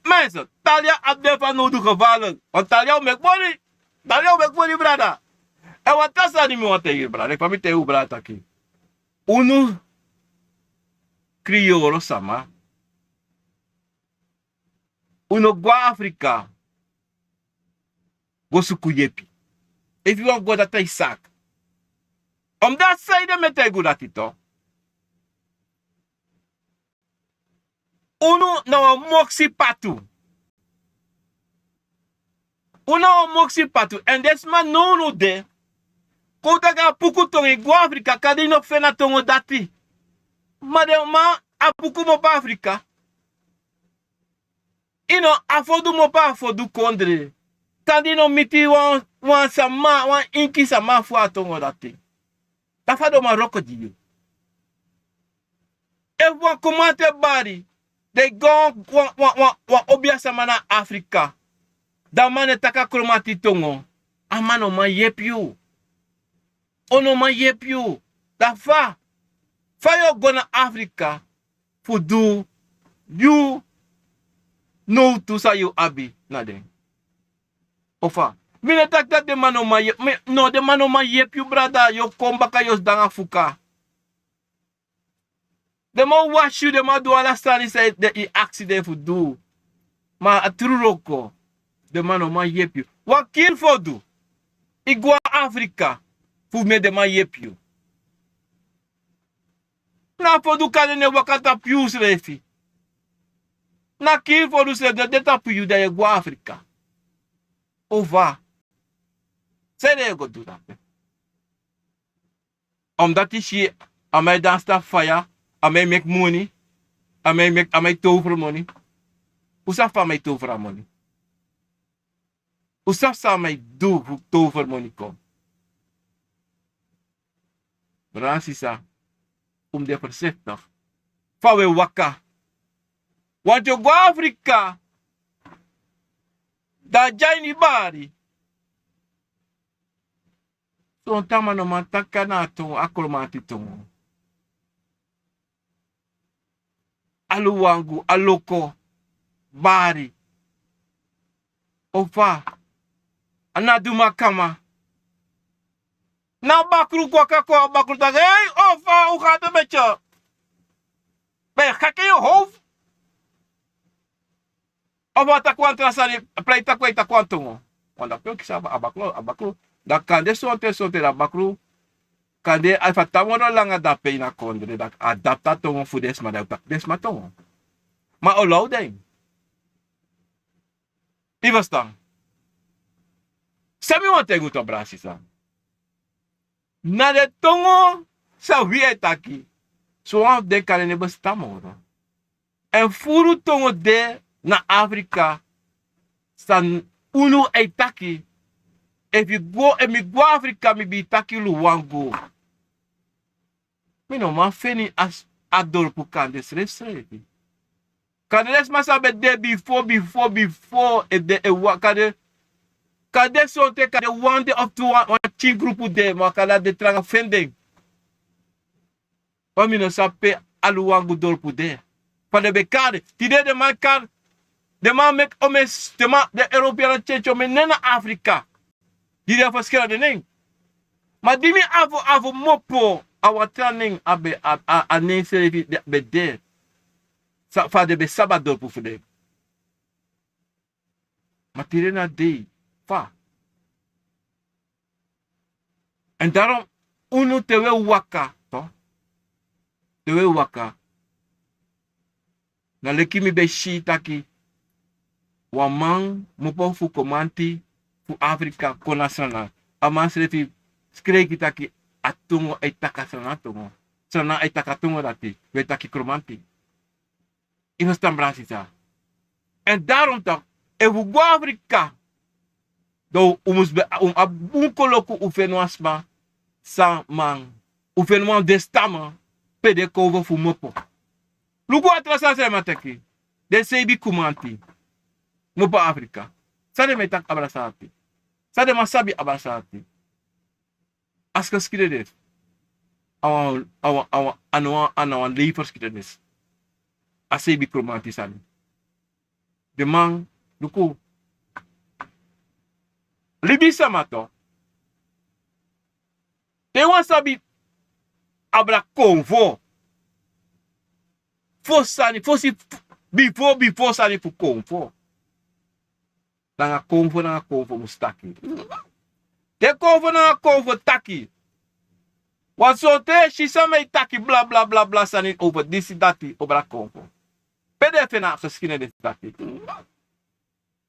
Mense, talia abi de fanowdu gevaarlijk. Wan talia o meki boli. Talia o meki boli brada. Èn wan tra sani mi wani taigi yu brada leki fa mi taigi un brada taki. Unu kriyoro sama. Un no go na afrika go suku yepi. Efu yu wani go dati a yu saki. Omdati saide mi e taigi un dati to. Unu na wan moksi patu. Unu na wan moksi patu èn den sma no unu de. Kon un taki a puku tongo e go afrika kadi yu no feni a tongo dati. Ma den man a puku mopo afrika. Yu no afodu mopo afodu kondre. Kande yu no miti wan sama wan inki sama fu a tongo dati. Da fa den o man wroko gi yu. Efu wan komante bari den go wan obia sama na afrika. Da a man no e taki a kromati tongo. A man no man yepi yu. O no man yepi yu. Da fa fa yu o go na afrika fu du yu Nowtu san yu abi na den. Ofa mi no taki dati den man no man yepi mi no den man no man yepi yu brada yu o kon baka yu o sidon nanga fuka. Den man wasi yu den man du ala sani san yu aksi den fu du. Ma a tru wroko. Den man no man yepi yu wan kiri fodu. I go na afrika fu meki den man yepi yu. Na fodu kande ne waka tapu yu srefi. Na kiri fodu srefi den de tapu yu dan yu e go na afrika. Ova. San yu den e go du dape? Omdati si a man e dansi tapu faya. A man e meki moni. A man e meki a man e towfru moni. Un sabi fa a man e towfru a moni? Un sabi san a man e du fu towfru moni kon? Brada sisa, un mus de ferseftik. Fa un e waka wanti o go na afrika. Dan a dya ini bari. Son tan man no man taki a na a tongo a kromanti tongo. Aluwangu aloko bari. Ofa a na dumakama. Na a bakru kwaka kon a bakru taki hei ofa un ga a de meti yu. Ben yu gek in yu hof. Ofa a taki wan tra sani. Prei taki wan yu taki wan tongo. Wan dape o kisi a bakru a bakru. Dan kande sonten sonten dan a bakru kande efu a tan moro langa dape ini a kondre dan a dape tan tongo fu den sma dan yu taki den sma tongo. Ma a o low den. Yu ferstan? San mi wani taigi un tu a brada sisa. Na den tongo san wi e taki. Sowan fu den kande no e bestan moro. Èn furu tongo de na afrika. San unu e taki. Efu yu go efu mi go na afrika mi bi taki luwangu. Mi no man feni a dorpu kande srefsrefi. Kande den sma san ben de bifo bifo bifo e de e waka de. Kande sonten kande wan de of tu wan tin grupu de ma kande a de tranga feni den. Wan mi no sabi pe aluwangu dorpu de. Fa den ben kari tide den man kari den man meki omen den man den europeana tyentyi omen nen na afrika. Di den a ferskeri a den nen. Ma di mi afu afu mopo a wan tra nen a ben a nen srefi ben de. Fa den ben sabi a dorpu fu den. Ma tide na dei fa? Èn daron unu te un e waka te un e waka. Na leki mi ben si taki wan man mopo fu komanti fu afrika kon na srana. A man srefi skreiki taki a tongo e taki a srana tongo. Srana e taki a tongo dati. Un e taki kromanti. Yu no stan brada sisa. Èn daron taki efu un go na afrika dan un mus ben abi bun koloku un feni wan sma san man un feni wan den stan man pe den kon fu mopo. Luku a tra sani san yu man teki den seibi kumanti mopo na afrika. San den man e taki abra san ati? San den man sabi abra san ati? A skeskide den a wan a wan a wan a na wan a na wan leiferskide den a seibi kromanti sani. Den man luku libisama to te wan sabi abra konfo. Fosi sani fosi bifo bifo sani fu konfo. Nanga konfo nanga konfo mus taki. Te konfo nanga konfo taki wan sortu e si san mi e taki blablabla sani over disi dati over a konfo. Pe den e feni a geskinenis dati?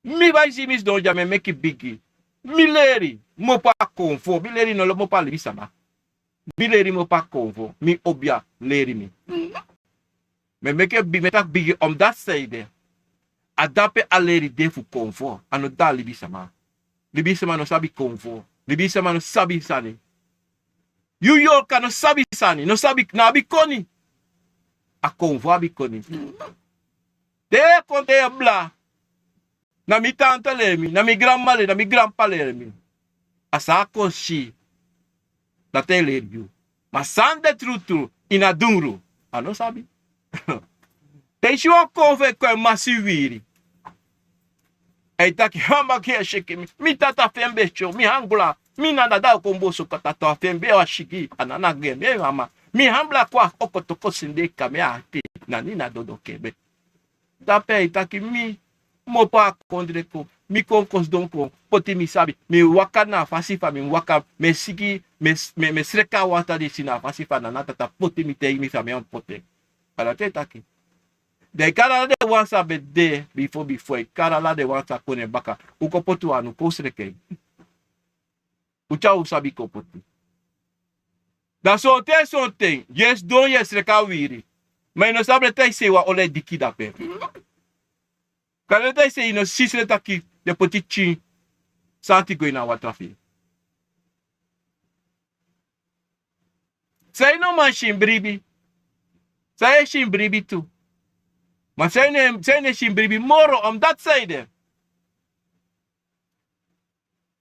Mi bai si mi sidon dya mi e meki bigi. Mi leri mopo a konfo mi leri no mopo a libisama. Mi leri mopo a konfo mi obia leri mi. Mi e meki en bigi mi e taki bigi omdati san ede. A dape a leri de fu konfo a no de a libisama. Libisama no sabi konfo. Libisama no sabi sani. Yu yorka no sabi sani no sabi na abi koni. A konfo abi koni. Te kon te yu e bla na mi tanta leri mi na mi granma leri na mi granpa leri mi. A san a kon si dati e leri yu. Ma san de trutru ini a dungru a no sabi. Te i si wan kon fu e kon e masi wiri A e taki, hamba ke a siki mi. Mi tata fen be syo mi hangula. Mi nanda da o kon boso kata to a fen be o a siki a nana gen mi e mama. Mi hambla kon a oko toko sende ka mi a ati. Na ni na dodo ke be. Dape a e taki mi, mopo a kondre kon. Mi kon kon sidon kon poti mi sabi. Mi waka na a fasi fa mi waka. Mi e siki mi e sreka a wata disi na a fasi fa nana tata poti mi teigi mi fa mi a wan poti en. A dati a e taki. Den e kari ala den wan san be de bifo bifo e kari ala den wan san kon na en baka. Un kon poti wan anu kon un sreka en. Un tyari un sabi kon poti. Da sonten sonten yu e sidon yu e sreka a wiri. Ma yu no sabi leti a yu sei wan olo e diki dape. Kande leti a yu sei yu no si sreka taki den poti tyin santi go ini a watra fi yu. San yu no man si en bribi. San yu e si en bribi tu. Ma san yu no e si en bribi moro omdati san yu de.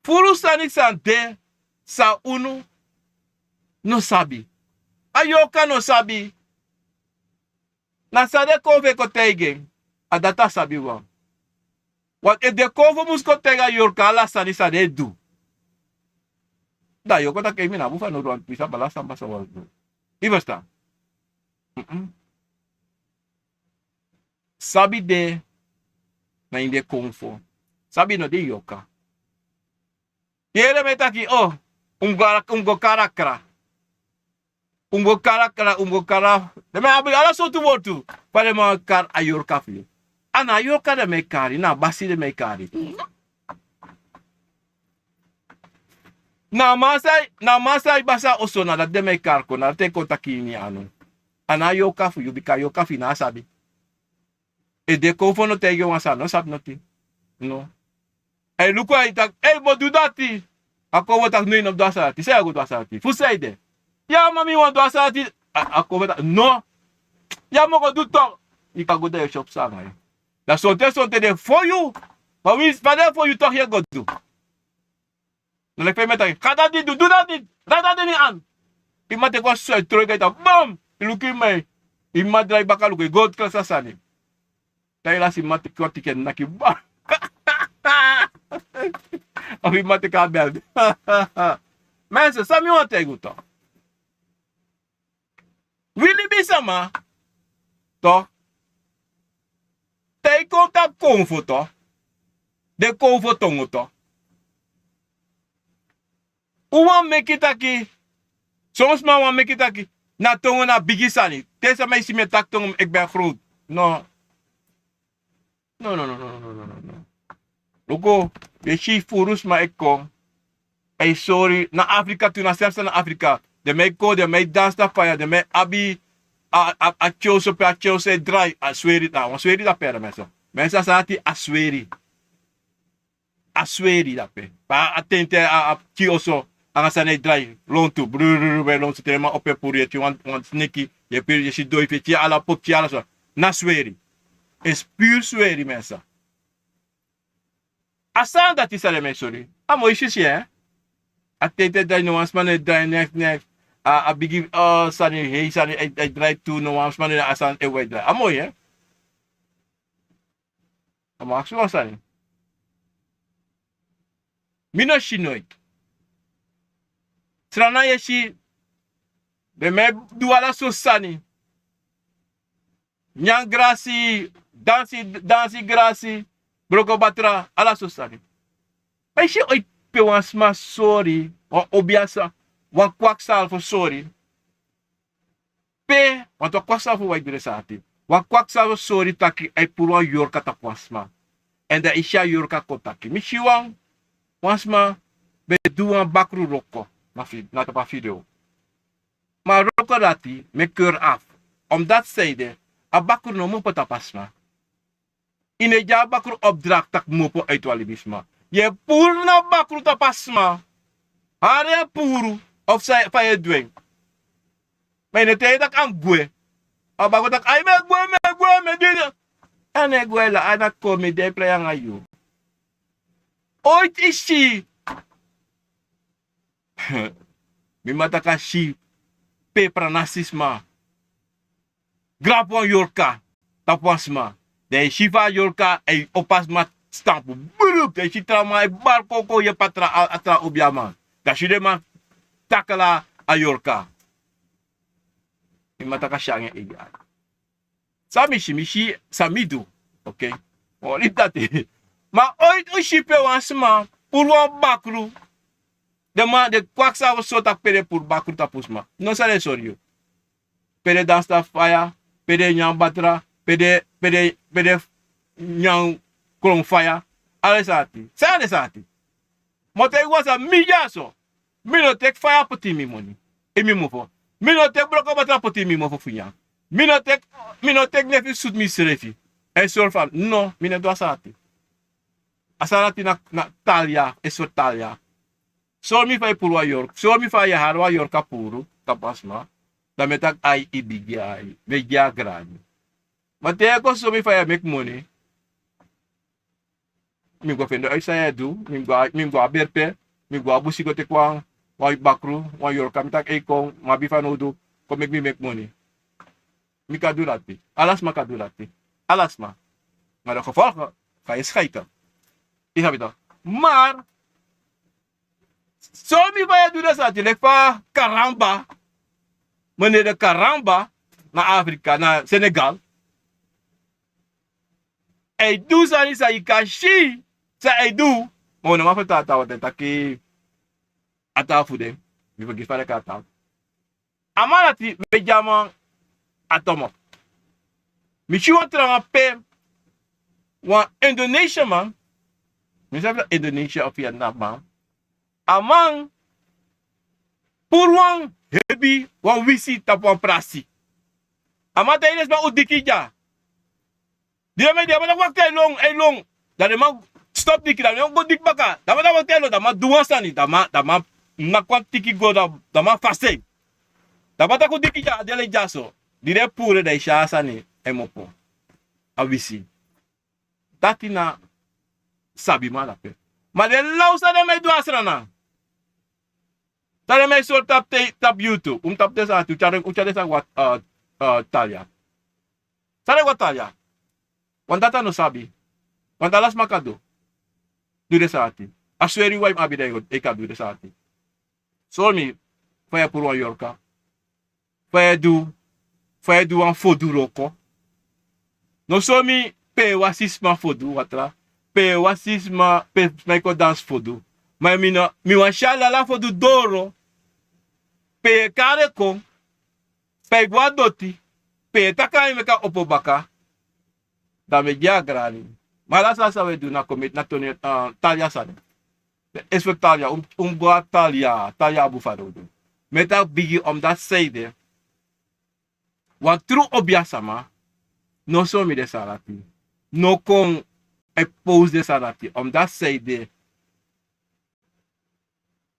Furu sani san de san unu no sabi. A yorka no sabi. Na san den kon fu e kon taigi en. A dati a sabi wan. Wan efu den kon fu mus kon taigi a yorka ala sani san den e du. Da a yorka taki en mi na a bun fanowdu wan pisa bala samba san wan du. Yu ferstan? Sabi de na ini den konfo. Sabi no de yorka. Yere mi e taki o, un go kari a kra. Un go kari a kra un go kari a den mi abi ala sortu wortu. Fa den mi wani kari a yorka fu yu. A na a yorka den mi e kari na a basi den mi e kari. Na a man san yu basi a oso na dati den mi e kari kon na dati e kon taki ini yu anu. A na a yorka fu yu bika a yorka fu yu na a sabi. Efu den kon fu no taigi en wan sani no sabi noti. No. A e luku a e taki ei bo du dati. A kon fu o taki no yu no mus du a sani dati san yu a go du a sani dati fu san yu de? Ya mami wan du a sani dati. A kon fu o taki no. Ya moko du tok. Yu kan go dan yu o si opu san anga yu. Da sonten sonten den fo yu. Ma winsi fa den fo yu tok yu e go du. Na leki fa yu mi e taki kata di du du dati. Dati a de ni an. Yu mati e kon so e tron yu kan yu taki bom. Yu luku yu mei. Yu mati drai baka luku yu go oti klas a sani. Taila si mati kon tiki en naki ba. Abi mati kon a bel. Mense san mi wani taigi un to. Wi libisama to. Te yu kon tapu konfo to. Den konfo tongo to. Un wani meki taki. Son sma wani meki taki na tongo na bigi sani. Te sama e si mi e taki tongo mi eki ben a growtu. No. No no no no no no no no. Luku, yu e si furu sma e kon. A e sori na afrika tu na selfsa na afrika. Den mi e kon den mi e dansi na faya den mi e abi a tyonso pe a tyonso e drai a sweri na wan sweri dape a den mi e so. Mi e sa sani ati a sweri. A sweri dape. Pe a tente a pikin oso anga sani e drai lontu brururu ben lontu te den man opo e puru yu e tyin wan sneki. Yu e piri yu e si doi fu e tyin ala popu tyin ala so. Na sweri. Esi puru sweri mensa. A sani dati san den mi e sori. A moi sisi en. A tente e drai no wan sma no e drai neks neks. A bigi sani hei sani e drai tu no wan sma no na a sani e wai drai a moi en. A man aksi wan sani. Mi no si noiti. Srana yu e si. Den mi e du ala sortu sani. Nyan grasi, dansi dansi grasi, broko batra ala sortu sani. Ma yu si oiti pe wan sma sori wan obiasa wan kwaksalfu sori. Pe wantu a kwaksa fu waiti dre san ati. Wan kwaksa fu sori taki a e puru wan yorka tapu wan sma. Èn dan i si a yorka kon taki mi si wan wan sma ben du wan bakru wroko na tapu a fideo. Ma a wroko dati mi e keri afu. Omdati san ede a bakru no mopo tapu a sma. I no e gi a bakru opdrakti tak' mopo aiti wan libisma. Yu e puru na bakru tapu a sma. Hari en puru ofu san fa yu e du en. Ma yu no e taigi tak' a mus gwe. A bakru tak' ai mi e gwe mi e gwe mi e du ini. A no e gwe la a na kon mi de e prei anga yu. Oiti i si mi man taki a si pe pranasi sma grabu wan yorka tapu wan sma. Dan yu si fa a yorka e opo a sma stampu. den si tra man e bari kon kon yepi a tra obi a man. Dan si den man takala a yorka. Mi man taki a si anga en eigi ai. San mi si mi si san mi du. Okei. Wan oli dati. Ma oiti un si pe wan sma puru wan bakru. Den man den kwaksa fu sori tapu pe den puru bakru tapu sma no san den sori yu. Pe den dansi tapu faya, pe den nyan batra, pe den nyan kron faya. Ala den sani ati san na den sani ati. Ma un taigi wan sani mi dyaso. Mi no teki faya poti ini mi moni, ini mi mofo. Mi no teki broko batra poti ini mi mofo fu nyan. Mi no teki mi no teki nefi sutu misrefi. Èn sori fa mi no mi no du a sani ati. A sani ati na talia e sori talia. Sori mi fa yu puru wan yorka sori mi fa yu e hari wan yorka puru tapu a sma. Dan mi e taki ai yu bigi ai mi e gi a grani. Ma te yu e kon sori mi fa yu e meki moni. Mi mus go fende oi san yu e du. Mi mus go na berpe. Mi mus go na busi go teki wan bakru wan yorka mi taki ei kon mi abi fanowdu. Kon meki mi meki moni. Mi kan du dati. Ala sma kan du dati. Ala sma. Ma den gevolgen kan yu skaiti. Yu sabi to. Mar sori mi fa yu e du den sani ati leki fa karamba. Menere karamba na afrika na senegal. A e du sani san yu kan si san a e du. Ma un no man fertari tan wata e taki a tan fu den. Mi fergisi fa den kan tan. A man dati mi e gi a man a tomo. Mi si wan trawan pe wan indonesia man. Mi sabi na indonesia of vietnam man. A man puru wan hebi wan wisi tapu wan prasi. A man taigi den sma un diki dya. Di den man e diki a man taki wakti a e lon a e lon. Dan den man stopu diki dan den man go diki baka dan a man taki wakti a e lon dan a man du wan sani dan a man naki wan tiki go dan a man fasi en. Dan a man taki un diki dya a de leki dyaso. Di den e puru en dan yu si a sani en mopo. A wisi. Dati na sabiman dape. Ma den law san den man e du a srana. San den man e sori tapu te tapu yutu un mus tapu den sani ati un tyari den sani go a talia. San den go a talia. Wan data no sabi. Wan dala sma kan du. Du den sani ati. A sweri wan yu mus abi dan yu kan du den sani ati. Sori mi fa yu e puru wan yorka. Fa yu e du fa yu e du wan fodu wroko. No sori mi pe yu e wasi sma fodu watra. Pe yu e wasi sma pe sma e kon dansi fodu. Ma mi no mi wani si a lala fodu doro. Pe yu e kari en kon. Pe yu e go na doti. Pe yu e taki a en meki a opo baka. Dan mi e gi a grani. Ma ala sani san un e du na komiti na toni talia sani. Esfek talia un mus go na talia talia a bun fanowdu. Mi e taki bigi omdati san ede. Wan tru obi a sama no sori mi den sani dati. No kon e powsi den sani dati omdati san ede.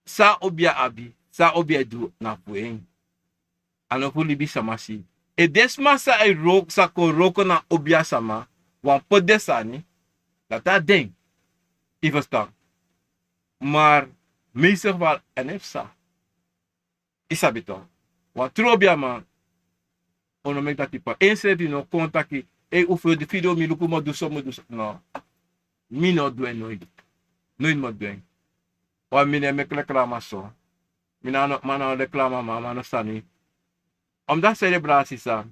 San a obi a abi san a obi a e du na fu en. A no fu libisama si. Efu den sma san a e wroko sa kon wroko na obi a sama wani poti den sani. Dati a den. Yu ferstan? Mar meeste geval èn efu sa yu sabi to. Wan tru obi a man. Un no meki dati papa ensrefi no kon taki ei un fu di fidi un mi luku mi o du so mi o du so no. Mi no o du en noiti. Noiti mi o du en. Wan mi no e meki reklama so. Mi na no man na no reklama man man no sani. Omdati sede brada sisa.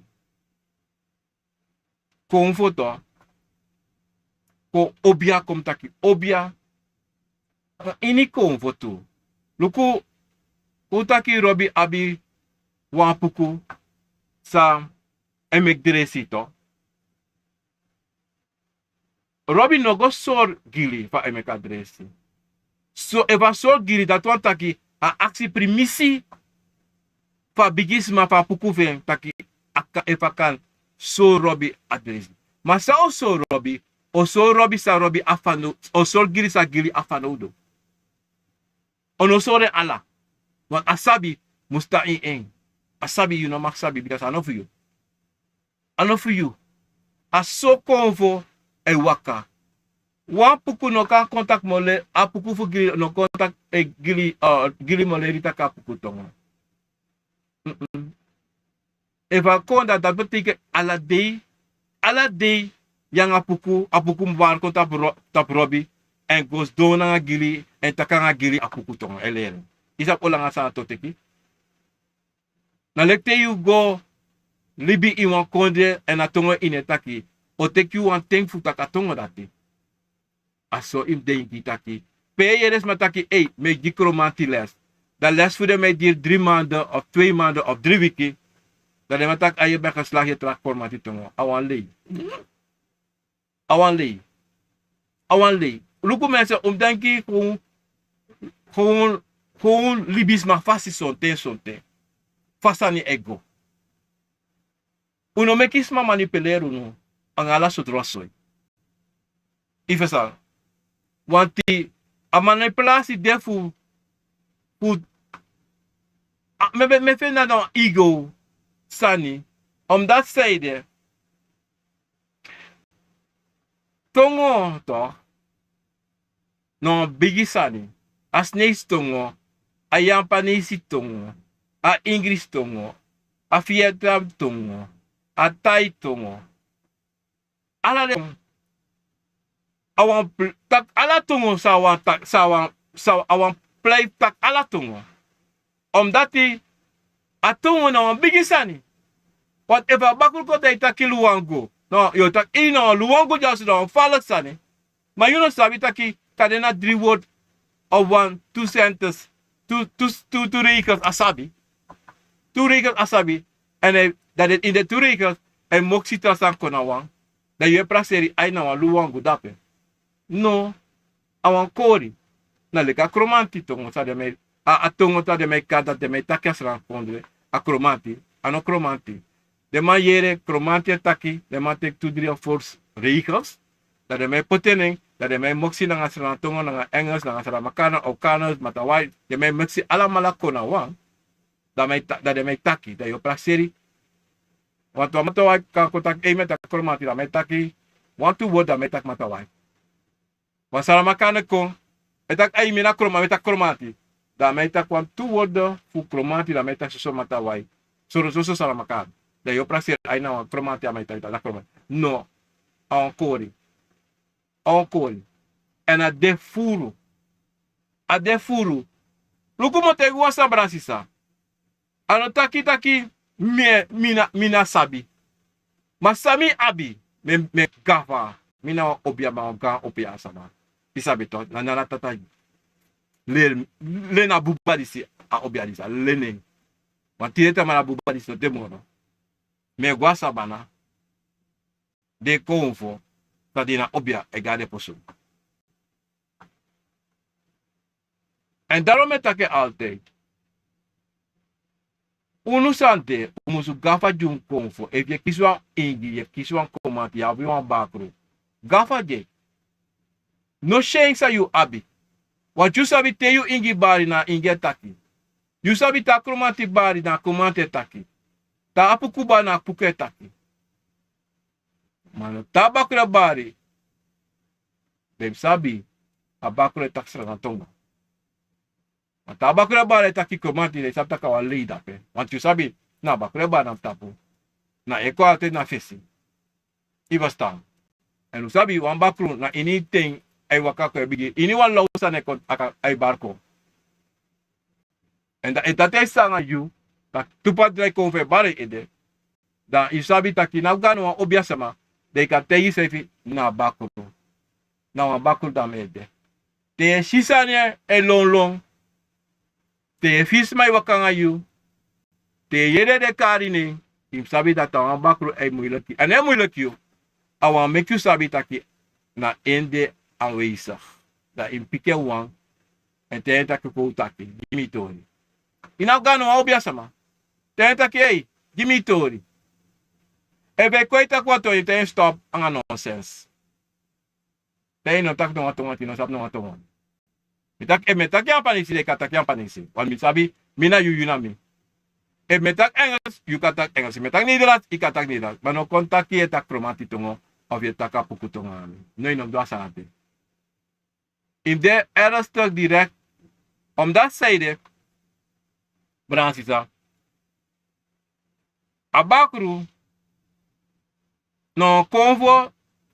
Kon foto. Kon obia kon mi taki obia. Ini kon foto. Luku un taki robi abi wan puku san e meki dresi to. Robi no go sori gili fa e meki a dresi. So efu a sori gili dati wani taki a aksi primisi fu a bigisma fu a puku fu en taki efu a kan sori robi a dresi. Ma san o sori robi o sori robi san robi a fanowdu o sori gili san gili a fanowdu. O no sori en ala. Wan a sabi mus tan ini en. A sabi yu no maki sabi bikasi a no fu yu. A no fu yu. A so kon fu e waka. Wan puku no kan kontak mole a puku fu gili no kontak e gili gili moleri taki a puku tongo. Efu a kon dati dati beteken ala dei ala dei yu anga puku a puku mus wari kon tapu robi. èn go sidon nanga gili èn taki nanga gili a kuku tongo e leri. Yu sabi o langa sani a to teki? Na leki te yu go libi ini wan kondre èn a tongo ini e taki, o teki yu wan ten fu taki a tongo dati. A so yu mus denki taki, pe yu e yere sma taki ei mi e gi kromanti les, da les fu den mi e diri dri mande of twei mande of dri wiki. Da den man taki a yu e ben geslagi e tra kromanti tongo a wan lei. A wan lei. A wan lei. Luku mense un mus denki, kon kon libisma fasi sonten sonten fa sani e go. Un no meki sma manipuleri unu anga ala sotro soi. Yu ferstan? Wanti a manipulasi de fu fu mi e feni dati na wan ego sani. Omdati san ede tongo tok na wan bigi sani. A sneisi tongo, a yapanesi tongo, a ingrisi tongo, a fietnam tongo, a tai tongo. Ala den a wan taki ala tongo san a wan taki san a wan plei taki ala tongo. Omdati a tongo na wan bigi sani. Wantu efu a bakru kon dan yu taki luwangu, no yu o taki ini na wan luwangu dyasi na wan faliki sani. Ma yu no sabi taki kande na dri word of wan tu sentence, tu tu tu tu reikels a sabi. Tu reikels a sabi. Èn dan den ini den tu reikels a e moksi tra sani kon na wan. Dan yu e prakseri ai na wan luwangu dape. No. A wan kori. Na leki a kromanti tongo san den mi e a tongo san den mi e kari dati den mi e taki a sran kondre. A kromanti. A no kromanti. Den man yere kromanti e taki den man teki tu dri a forsi reikels. Dan den mi e poti en nen dan den mi e moksi nanga sran tongo nanga engels nanga sran makana okaners matawai. Den mi e moksi alamala kon na wan. Dan den mi e taki dan yu o prakseri. Wantu a matawai kan kon taki ei mi e taki kromanti dan mi e taki wantu word dan mi e taki matawai. Wan saramakana kon e taki ai mi na kromanti mi e taki kromanti. Dan mi e taki wantu word fu kromanti dan mi e taki soso matawai. Soro soso saramakana. Dan yu o prakseri ai na wan kromanti a mi e taki dati na kromanti. No. A wan kori. A wan kori. Èn a de furu. A de furu. Luku mi o taigi wan sani brada sisa. A no taki taki mi e mi na mi na sabi. Ma san mi abi mi e gafa. Mi na wan obiaman wan gaan obiaman sama. Yu sabi to na nana tata yu. Len na buba disi. A obia disi a len en. Wan tin den taman na buba disi no de moro. Mi e go a sabana. Den konfo. San di na obia e go na den poso. Èn daro mi e taki en altide. Unu sani de un musu gafa gi un konfo efu yu e kisi wan ingi yu e kisi wan komanti yu abi wan bakru. Gafa gi en. No si en san yu abi. Wantu yu sabi te yu ingi bari na ingi e taki. Yu sabi te a komanti bari na komanti e taki. Te a puku bari na puku e taki. Ma no te a bakru e bari. Den mus sabi a bakru e taki sranga tongo. Ma te a bakru e bari e taki komanti den mus sabi tak' a wan lei dape wantu yu sabi. Na a bakru e bari na mi tapu. Na en kon altide na fesi. Yu ferstan? Èn un sabi wan bakru na ini ten a e waka kon e bigin ini wan law sani e kon a e bari kon. Èn dan efu dati e sanga yu tak' tu pati drai kon fu e bari en ede. Dan yu sabi tak' yu na go na wan obi a sama. Dan yu kan taigi yusefi na a bakru. Na wan bakru dan mi ede. Te yu e si sani e lonlon. Te yu e fii sma e waka nanga yu. Te yu e yere den kari nen. Yu mus sabi dati a wan bakru a e muiliki a no e muiliki yu. A wani meki yu sabi taki na en de anweisigi. Dan yu mus piki en wawan. Èn te en taki kon un taki gi mi yu tori. Yu na go na wan obi a sama. Te en taki ei gi mi yu tori. Efu en kon e taki wan tori te en stop anga nonsens. Te yu no taki no wan tongo ati yu no sabi no wan tongo ati. Mi taki efu mi e taki yu a panisi dan yu kan taki yu a panisi wan mi sabi. Mi na yu yu na mi. Efu mi e taki engels yu kan taki engels efu mi e taki nederlands yu kan taki nederlands ma no kon taki yu e taki kromanti tongo. Of yu e taki a puku tongo nanga mi. No yu no mus du a sani ati. Yu mus de ernstik direkti. Omdati san ede brada sisa. A bakru na wan konfo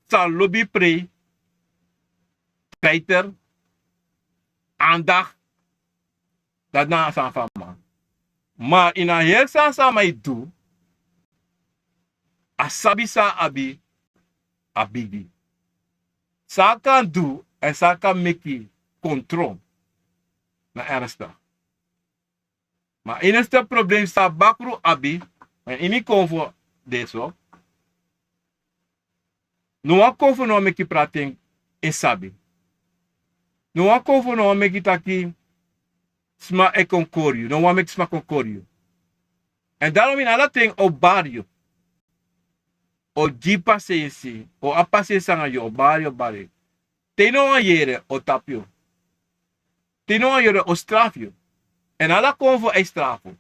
san lobi prei. Feiter, andak. Dati na a sani fu a man. Ma ini a heri sani san a man e du, a sabi san a abi, a bigi. San a kan du èn san a kan meki kontrol na ernstig. Ma ini a stel problem san a bakru abi, èn ini konfo de so. No wan konfo no wani meki prati en sabi. No wan konfo no wani meki taki sma e kon kori yu, no wani meki sma kon kori yu. Èn darom ini ala ten o bari yu. O gi pasensi, o abi pasensi nanga yu, o bari yu, o bari yu. Te yu no wani yere, o tapu yu. Te yu no wani yere, o strafu yu. Èn ala konfo e strafu.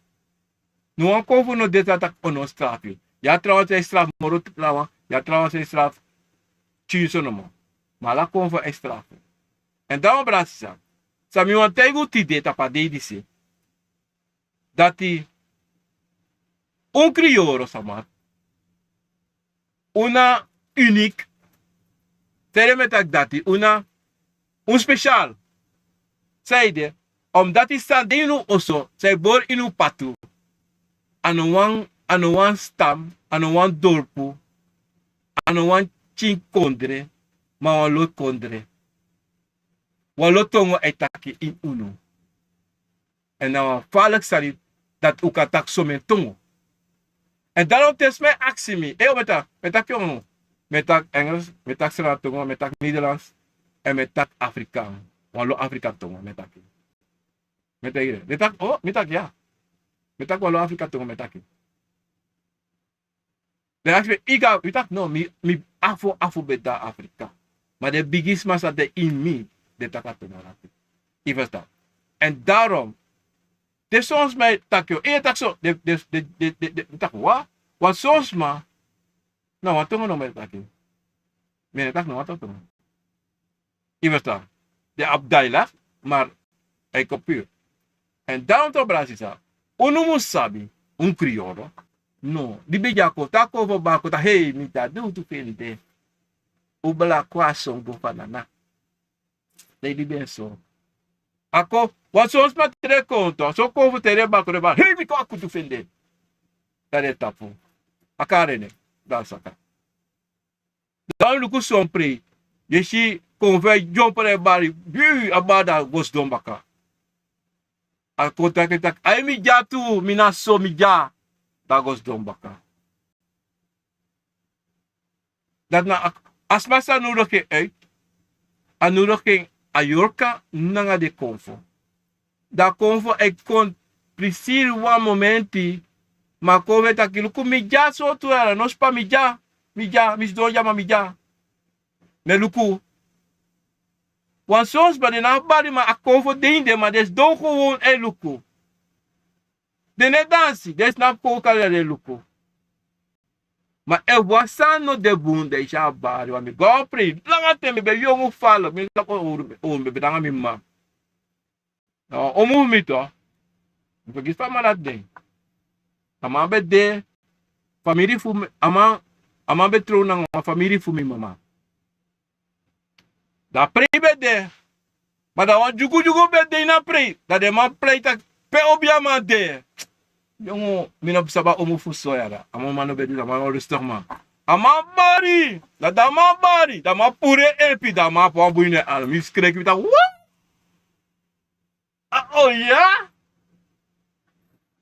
No wan konfo no de san taki o no strafu yu. Yu abi trawan san e strafu moro trawan, yu abi trawan san e strafu pikinso nomo. Ma ala konfo e strafu. Èn dan wan brada sisa, san mi wani taigi un tide tapu a dei disi, dati un kriyoro sama, un na unik. San ede mi e taki dati, un na un spesial. San ede? Omdati san de ini un oso, san e bori ini un patu, a no wan, a no wan stam, a no wan dorpu, a no wan pikin kondre, ma wan loti kondre. Wan loti tongo e taki ini unu. Èn na wan faliki sani dati un kan taki someni tongo. Èn darom te sma e aksi mi, e, o mi e taki, mi e taki tongo, mi e taki Engels, mi e taki Sranan tongo, mi e taki Nederlands, èn mi e taki Afrikan. Wan lo Afrikan tongo mi e taki. Mi e taki, mi e taki, o, mi e taki ya. Mi e taki wan lo Afrikan tongo mi e taki. Den aksi mi, yu go, yu taki no, mi, mi afo, afo ben de na Afrika. Ma den bigisma san de ini mi, den taki a tongo na mi. Yu ferstan? Èn darom, te son sma e taki yu, e taki so, den, den, den, den, den, den taki wa, wan son sma, na wan tongo nomo den taki. Mi no e taki no wan tongo. Yu ferstan? Den abi dailak, ma a e kon puru. Èn darom tu brada sisa, unu mus sabi, un kriyoro. No, di bigi a kon, te a kon fu bari a kon taki, hei, mi dya, di un tu feni de. Un bala kon a son go fanana. Lei di ben so. A kon, wan son sma te den kon tu, a son kon fu te den bari a kon den bari, hei, mi kon a kutu feni de. Dan den tapu. A kari en, dan a saka. Dan un luku son prei. Yu e si kon fu e dyompo na en bari, bii, a bari dan a go sidon baka. A kon taki taki, ai mi dya tu, mi na so mi dya. Dan a go sidon baka. Dati na a, a sma san nodigi en uit, a nodigi en a yorka nanga den konfo. Dan a konfo e kon prisiri wan momenti, ma a konfo e taki luku mi dya so tu yara, no span mi dya, mi dya, mi sidon dya ma mi dya. Ma luku. Wan son sma den no abi bari ma a konfo de ini den ma den sidon kon won e luku. Den no e dansi, den snapu kon kari dan den luku. Ma efu wan sani no de bun dan yu si a bari wan mi go a wan prei langa ten mi ben yongu fala mi no sabi owru mi ben de nanga mi mama. Na wan omu fu mi tu. Mi fergiti fa a man dati de. A man ben de famiri fu mi a man a man ben trow nanga wan famiri fu mi mama. Dan a prei ben de. Ma dan wan dyugudyugu ben de ini a prei dan den man prei taki pe obiaman de. Yongu mi no sabi a omu fu so yara a man no ben de dan a man na wan rustigi man. A man bari dan dan a man bari dan a man puru en empi dan a man abi wan bun ini en ala mi skreki mi taki wa? A o ya.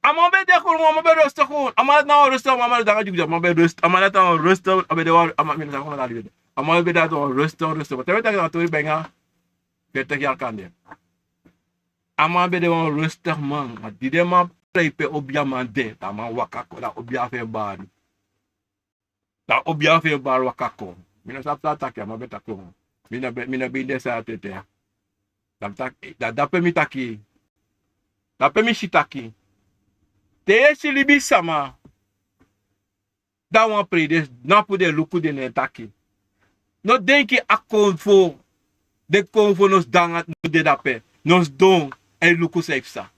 A man ben de kuru a man ben rustigi kuru a man dati na wan rustigi man a man dati na wan rustigi man a man ben rustigi a man dati na wan rustigi a man ben de wan a man ben de wan rustigi rustigi man te mi taki na tori benga. Fertigi yari kande. A man ben de wan rustigi man ma di den man prei pe obiaman de dan a man waka kon dan obia fu en bari. Dan obia fu en bari waka kon. Mi no sabi san a taki a man ben taki mi no ben de san a tete. Dan dape mi taki. Dape mi si taki te yu e si libisama dan wan prei den snapu den luku den no e taki. No denki a konfo den konfo no sidon nanga no de dape no sidon. A e luku san e psa.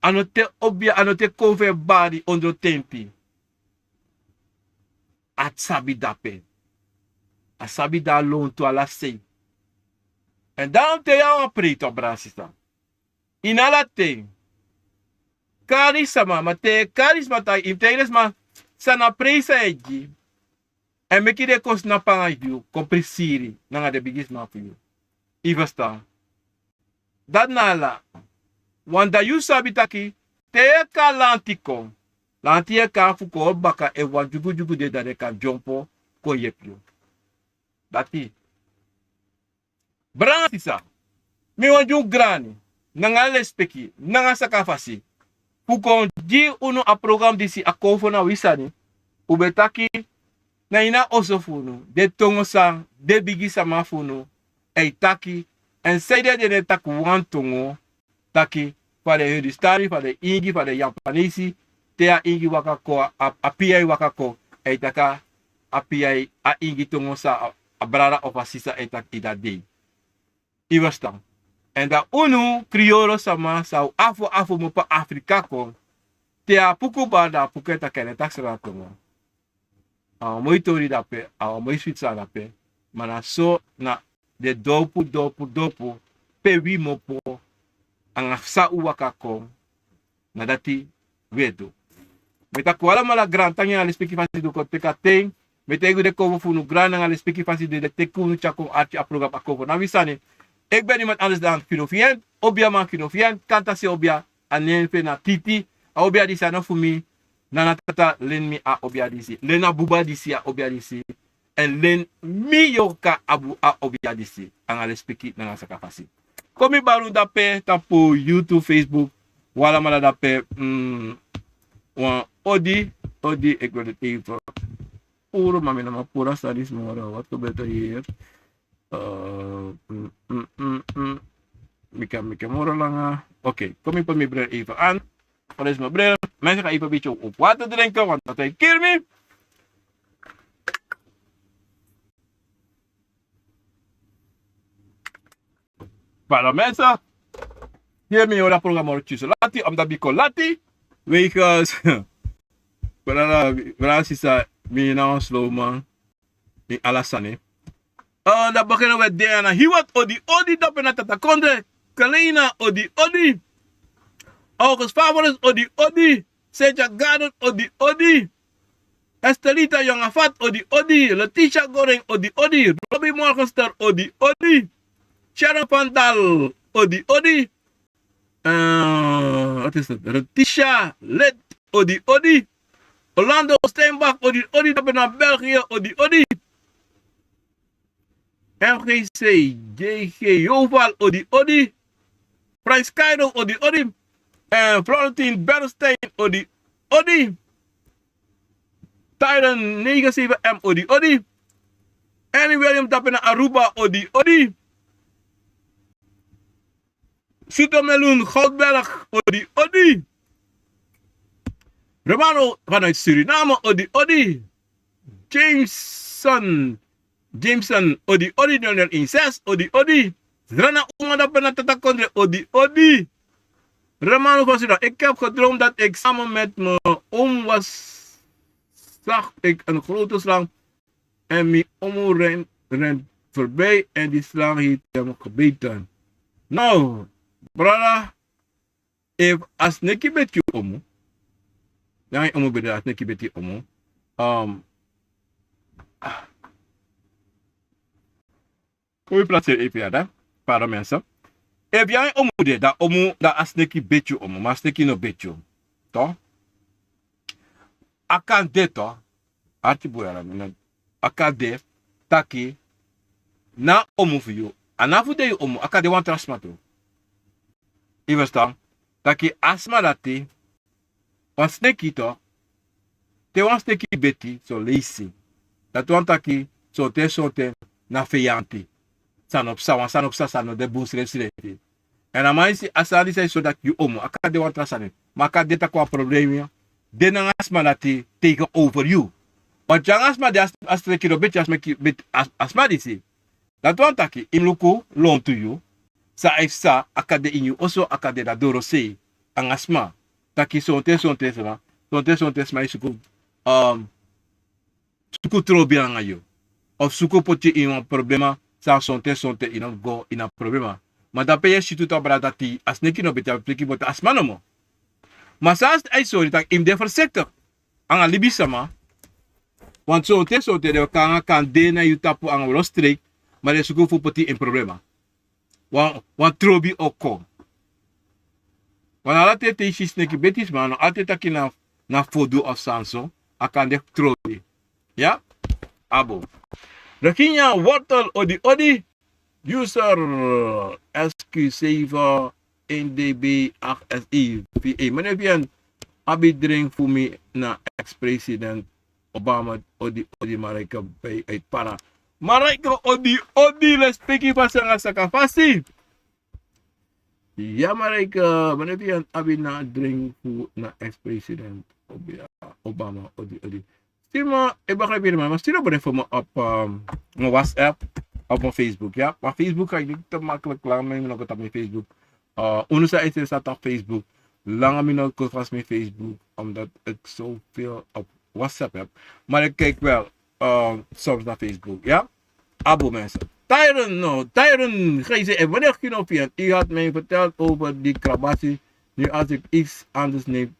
A no te obia a no te konfo e bari ondro tempi. A sabi dape. a sabi de a lontu ala sei. Èn dan te yu abi wan prei tu, a brada sisa, ini ala ten, kari sama, ma te yu kari sma taki, yu mus taigi den sma san na prei san yu e gi. Èn meki den kon snapu nanga yu, kon prisiri nanga den bigisma fu yu. Yu ferstan? Dati na ala. Wan dei yu sabi taki te yu e kon na lanti kon, lanti yu e kon fu kon hori baka, efu wan dyugudyugu de, dan den kan dyompo kon yepi yu. Dati. Brada sisa, mi wani gi un grani nanga lespeki nanga sakafasi fu kon gi unu a program disi, a Konfo na wi sani. Un ben taki na ini a oso fu unu, den tongo san den bigisma fu unu e taki, èn sanede den no e taki wan tongo, taki fa den Hindustani, fa den Ingi, fa den Yapanesi, te a Ingi waka kon, a, a P I waka kon, a e taki a P I, a Ingi tongo san a, a brada of a sisa e taki, dati dei. Yu ferstan? Èn dan unu kriyoro sama san un afo afo mu opo Afrika kon, te a puku bari, dan a puku e taki, a no e taki srala tongo. A wan moi tori dape, a wan moi switi sani dape. Ma na so na den dopu, dopu, dopu, pe wi mu opo, anga san un waka kon, na dati wi e du. Mi e taki un alamala grantangi nanga lespeki fasi di un kon teki a ten. Mi e taigi un den Konfo fu unu, grantangi nanga lespeki fasi di un teki unu tyari kon arki a program a Konfo na wi sani. Efu ben niemand anders dan Kinofiyen, obiaman Kinofiyen, kantasi obia, a nen fu en na Titi. A obia disi a no fu mi, Nana Tata len mi a obia disi, len a buba disi a obia disi, èn len mi yoka a bu a obia disi, anga lespeki nanga sakafasi. Kon mi bari un dape tapu YouTube, Facebook, un alamala dape. Mm, wan odi, odi, ik wil het even puru, ma mi no man puru a sani disi moro, wat gebeurt er hier? Eh, mm, mm, mm, mm. Mi kan, mi kan moro langa. Oké, kon mi poti mi bril even aan. Wat is mijn bril? Mensen gaan even een beetje op water drinken, want dat hij kill me. Para mensen, hier mi ora programa ora tussen lati, omdat biko lati. Wegens, brada, brada, sisa, mi na wan slow man. In ala sani. Eh, dan begin we Diana Hiwat, odi, odi, dape na Tata Kondre. Kalina, odi, odi. August Favoris, odi, odi. Senja Garden, odi, odi. Estelita Yongafat, odi, odi. Letitia Goring, odi, odi. Robbie Morgenster, odi, odi. Sharon Van Dal, odi, odi. Eh, wat is dat? Letitia Lid, odi, odi. Orlando Steinbach, odi, odi, dape na België, odi, odi. M G C, J G Joval, odi, odi. Prince Cairo, odi, odi. Eh, Florentin Bernstein, odi, odi. Tyron negen zeven M, odi, odi. Annie William, dape na Aruba, odi, odi. Suto Meloen Goudberg, odi, odi. Romano vanuit Suriname, odi, odi. Jameson, Jameson, odi, odi. Daniel Inces, odi, odi. Zrana Uma, dape na Tata Kondre, odi, odi. Romano van Suriname, ik heb gedroomd dat ik samen met mijn oom was. Zag ik een grote slang en mijn oom rent, rent voorbij en die slang heeft hem gebeten. Nou, brada, efu a sneki beti yu omu, dan yu omu beti, a sneki beti yu omu. Um, ah. Kon wi placer even ya dan, pardon mensen. Efu yu omu de, dan omu, dan a sneki beti yu omu, ma a sneki no beti yu. Toch? A kan de toch. Arki bun yara mi no. A kan de taki na omu fu yu. A na fu de yu omu, a kan de wan tra sma tu. Yu ferstan? Taki a sma dati, wan sneki tu, te wan sneki beti son leisi, dati wani taki sonten sonten na feyanti. San no psa, wan san no psa, san no de bun srefsrefi. Èn a man e si a sani san e sori taki yu omu, a kan de wan tra sani. Ma a kan de taki wan problemi ya de nanga a sma dati tegenover yu. Want yu nanga a sma di a, a sneki no beti, a sma disi. Dati wani taki yu mus luku lontu yu. San a e psa, a kan de ini yu oso, a kan de na dorosei, anga sma. Taki sonten sonten sma, sonten sonten sma e suku, um, suku trobi nanga yu. Of suku poti yu ini wan problema, san sonten sonten yu no go ini a problema. Ma dape yu e si tu taki a brada dati, a sneki no ben de a fleki bota a sma nomo. Ma san a e sori taki yu mus de forsiktik anga libisma. Want sonten sonten den o kon nanga kandre na yu tapu anga wan lo streik, ma den e suku fu poti yu ini problema. Wan, wan trobi o kon. Wan ala ten te yu si sneki beti sma, no ala ten taki na, na fodu of san so, a kan de trobi. Ya? Abo. Rakinya Wortel, odi odi. User S Q zeven N D B acht S I V E. Meneer Vian, abi dring fu mi na ex-president Obama, odi odi Marijke bij uit Para. Marijke, odi odi, lespeki fasi anga saka fasi. Ya Marijke, meneer Vian, abi na dring fu na ex-president Ob-, Obama, odi odi. Stima, e bakra biri man, ma stima bone fu mi op, ehm, mijn WhatsApp, op mijn Facebook, ya. Maar Facebook kan ik niet te makkelijk lang, maar ik ben ook op mijn Facebook. Eh, unu sa ete sa op Facebook. Langer mi no go fasi mi Facebook, omdat ik zoveel op WhatsApp heb. Maar ik kijk wel, eh, soms naar Facebook, ya. Abo mensen. Tyron, no, Tyron, gij zei, en wanneer Kinofian, u had mij verteld over die krabasi. Nu als ik iets anders neem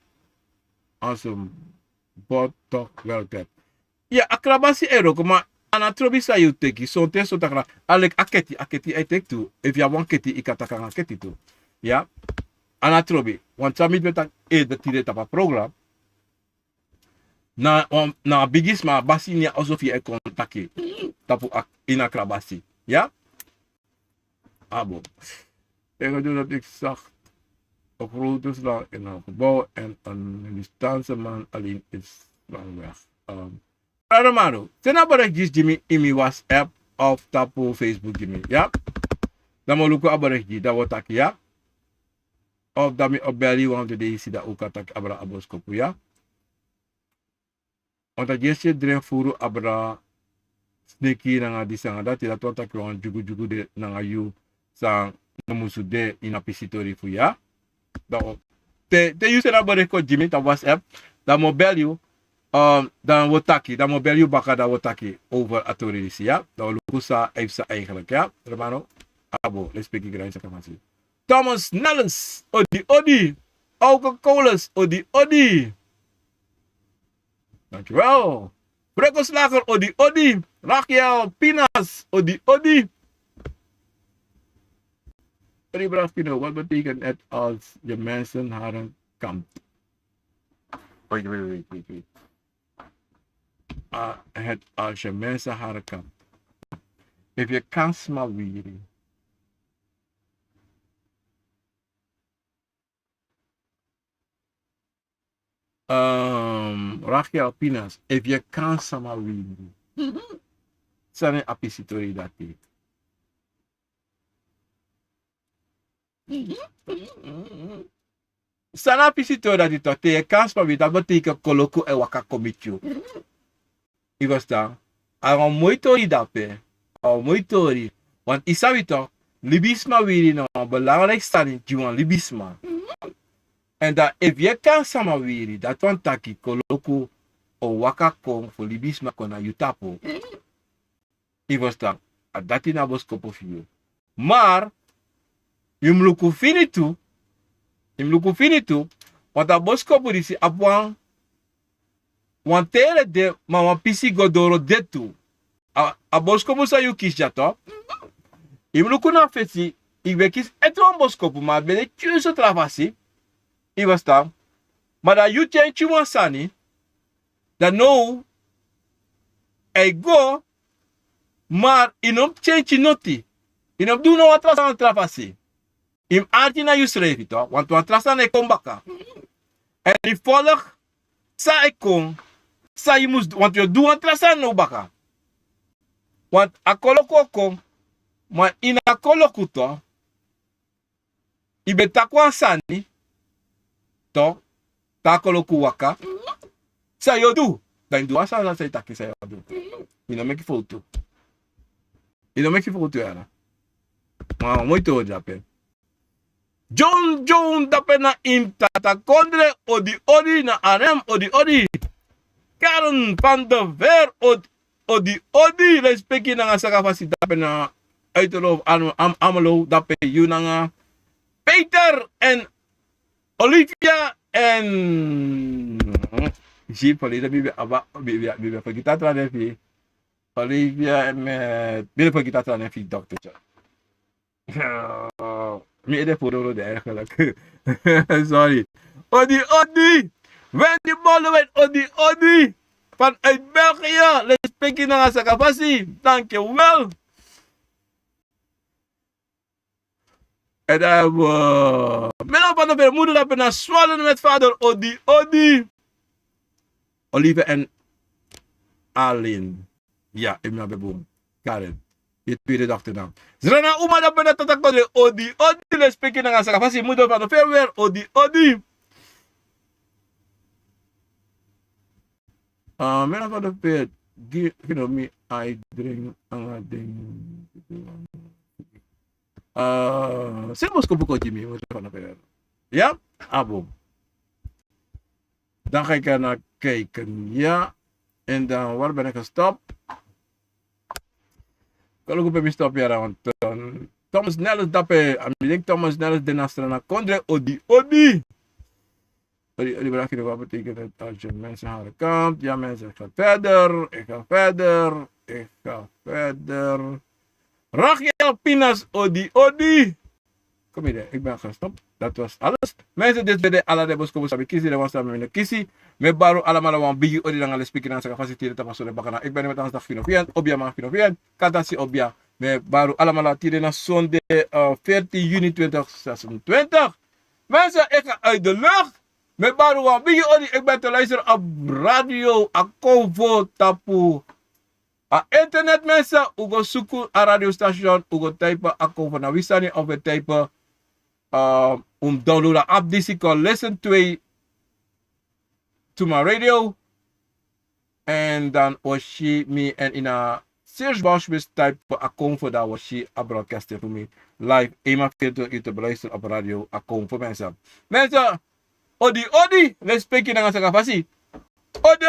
als een bord toch wel heb. Ya, a krabasi e wroko, ma a no trobi san yu teki, sonten so taki, a leki a keti, a keti e teki tu. Efu yu abi wan keti, yu kan taki anga keti tu. Ya, a no trobi. Want san mi ben taki ede tide tapu a program. Na, um, na bigisma, basi ini a oso fu yu e kon taki. Tapu a, ini a krabasi. Ya? Abo. Ik bedoel dat ik zag een grote slang in een gebouw en een Hindoestaanse man alleen is slang weg. Ehm, Romano, send a bericht gi mi ini mi WhatsApp of tapu Facebook gi mi, ya? Dan mi o luku a bericht gi, dan wi o taki, ya? Of dan mi o bel yu wan fu den dei, dan wi kan taki abra a boskopu, ya? Want a gesi e dren furu abra sneki nanga disi nanga dati, dati wani taki wan dyugudyugu de nanga yu san no musu de ini a pisitori fu yu, ya. Dan o, te, te yu seni a bericht kon gi mi tapu WhatsApp, dan mi o bel yu, um, dan wi o taki, dan mi o bel yu baka, dan wi o taki over a tori disi, ya. Dan wi o luku san a e psa eigenlijk, ya. Romano, abo, lespeki, gransa kamasi. Thomas Nellens, odi odi. Auke Colas, odi odi. Dankjewel. Freko Slager, odi odi. Rakiel Pinas, odi odi. Ribraskino, wat betekent het als je mensen haren kampt? Wait, wait, wait, wait, wait. Ah, het als je mensen haren kampt. Efu yu e kan sma wiri. Ehm, Rakiel Pinas, efu yu e kan sma wiri. San na a pisitori dati? San na a pisitori dati, toch? Te yu e kan sma wiri, dati betekent koloku e waka kon miti yu. Yu e ferstan? A wan moi tori dape. A wan moi tori. Want yu sabi toch, libisma wiri na wan belangrijk sani gi wan libisma. Èn dan efu yu e kan sma wiri, dati wani taki koloku o waka kon fu libisma kon na yu tapu. Yu e ferstan? A dati na a boskopu fu yu. Maar yu mus luku fini tu, yu mus luku fini tu, want a boskopu disi abi wan, wan tere de, ma wan pisi go doro de tu. A, a boskopu san yu kisi dya, toch? Yu mus luku na fesi, yu ben kisi ete wan boskopu, ma a ben de tyusu tra fasi. Yu e ferstan? Ma dan yu tyentyi wan sani, dan now a e go, maar yu no mus tyentyi noti. Yu no mus du no wan tra sani tra fasi. Yu mus arki na yusrefi, toch, want wan tra sani e kon baka. Èn yu folg san e kon, san yu mus du, want yu o du wan tra sani now baka. Want a koloku o kon, ma ini a koloku, toch, yu ben taki wan sani, toch, te a koloku waka. San yu o du? Dan yu du wan sani san yu taki san yu o du. Yu no meki fowtu. Yu no meki fowtu, yara. Ma moi tori dape. John John dape na ini Tatakondre, odi odi, na Arnhem, odi odi. Karen van der Veer, odi Odi Odi, lespeki nanga sakafasi dape na Uiterloof, Am-, Am-, Amelo, dape yu nanga Peter en Olivia en Jeep, Olivia, mi ben, aba, mi ben, mi ben fergiti a tra nen fu yu. Olivia en, eh, mi ben fergiti a tra nen fu yu, dokter. Mi ede furu de eigenlijk. Sorry. Odi Odi. Wendy Bollewen, Odi Odi. Vanuit België, lespeki nanga sakafasi. Dankjewel. En dan hebben we Milan van der Veer, moeder dape na Swallen met vader, Odi Odi. Olive en Alin. Ya, imi na bebun. Karen. Yu tweede dochter dan. Zrana Uma dape na tata Kodre, Odi Odi, lespeki nanga sakafasi, moeder van der Veer weer, Odi Odi. Ah, Milan van der Veer, gi, you know, mi, I drink, anga ding. Ah, se boskopu kon gi mi, moeder van der Veer. Ya? Abo. Dan ga ik er naar kijken, ja. En dan, waar ben ik gestopt? Kan ook bij mij stoppen, ja, want, eh, Thomas Nelles dape, ik denk Thomas Nelles de na Strana Kondre, Odi Odi. Odi Odi, wat betekent het als je mensen aan de kant? Ja, mensen, ik ga verder, ik ga verder, ik ga verder. Rachel Pinas, Odi Odi. Kom hier, ik ben gestopt. Dat was alles. Mensen, dit ben ala den boskopu san mi kisi, den wan san mi no kisi. Mi e bari un alamala wan bigi odi nanga lespeki nanga sakafasi tide tapu a sonde bakana. Ik ben met ons dag Fino Fiend, Obia man Fino Fiend, Katasi Obia. Mi e bari un alamala, tide na sonde, eh, veertien juni twintig zesentwintig. Mensen, ik ga uit de lucht. Mi e bari un wan bigi odi, ik ben te luisteren op radio Akomfo tapu a internet, mensen, un go suku a radiostation, un go type Akomfo na wi sani of un type, eh, un download a app disi kon Listen twee to my radio. En dan un o si mi, en in a search box mi type Akomfo, dan un o si a broadcasting fu mi live eenmaal veertig uur te beluisteren op radio Akomfo, mensen. Mensen, odi odi, lespeki nanga sakafasi. Odi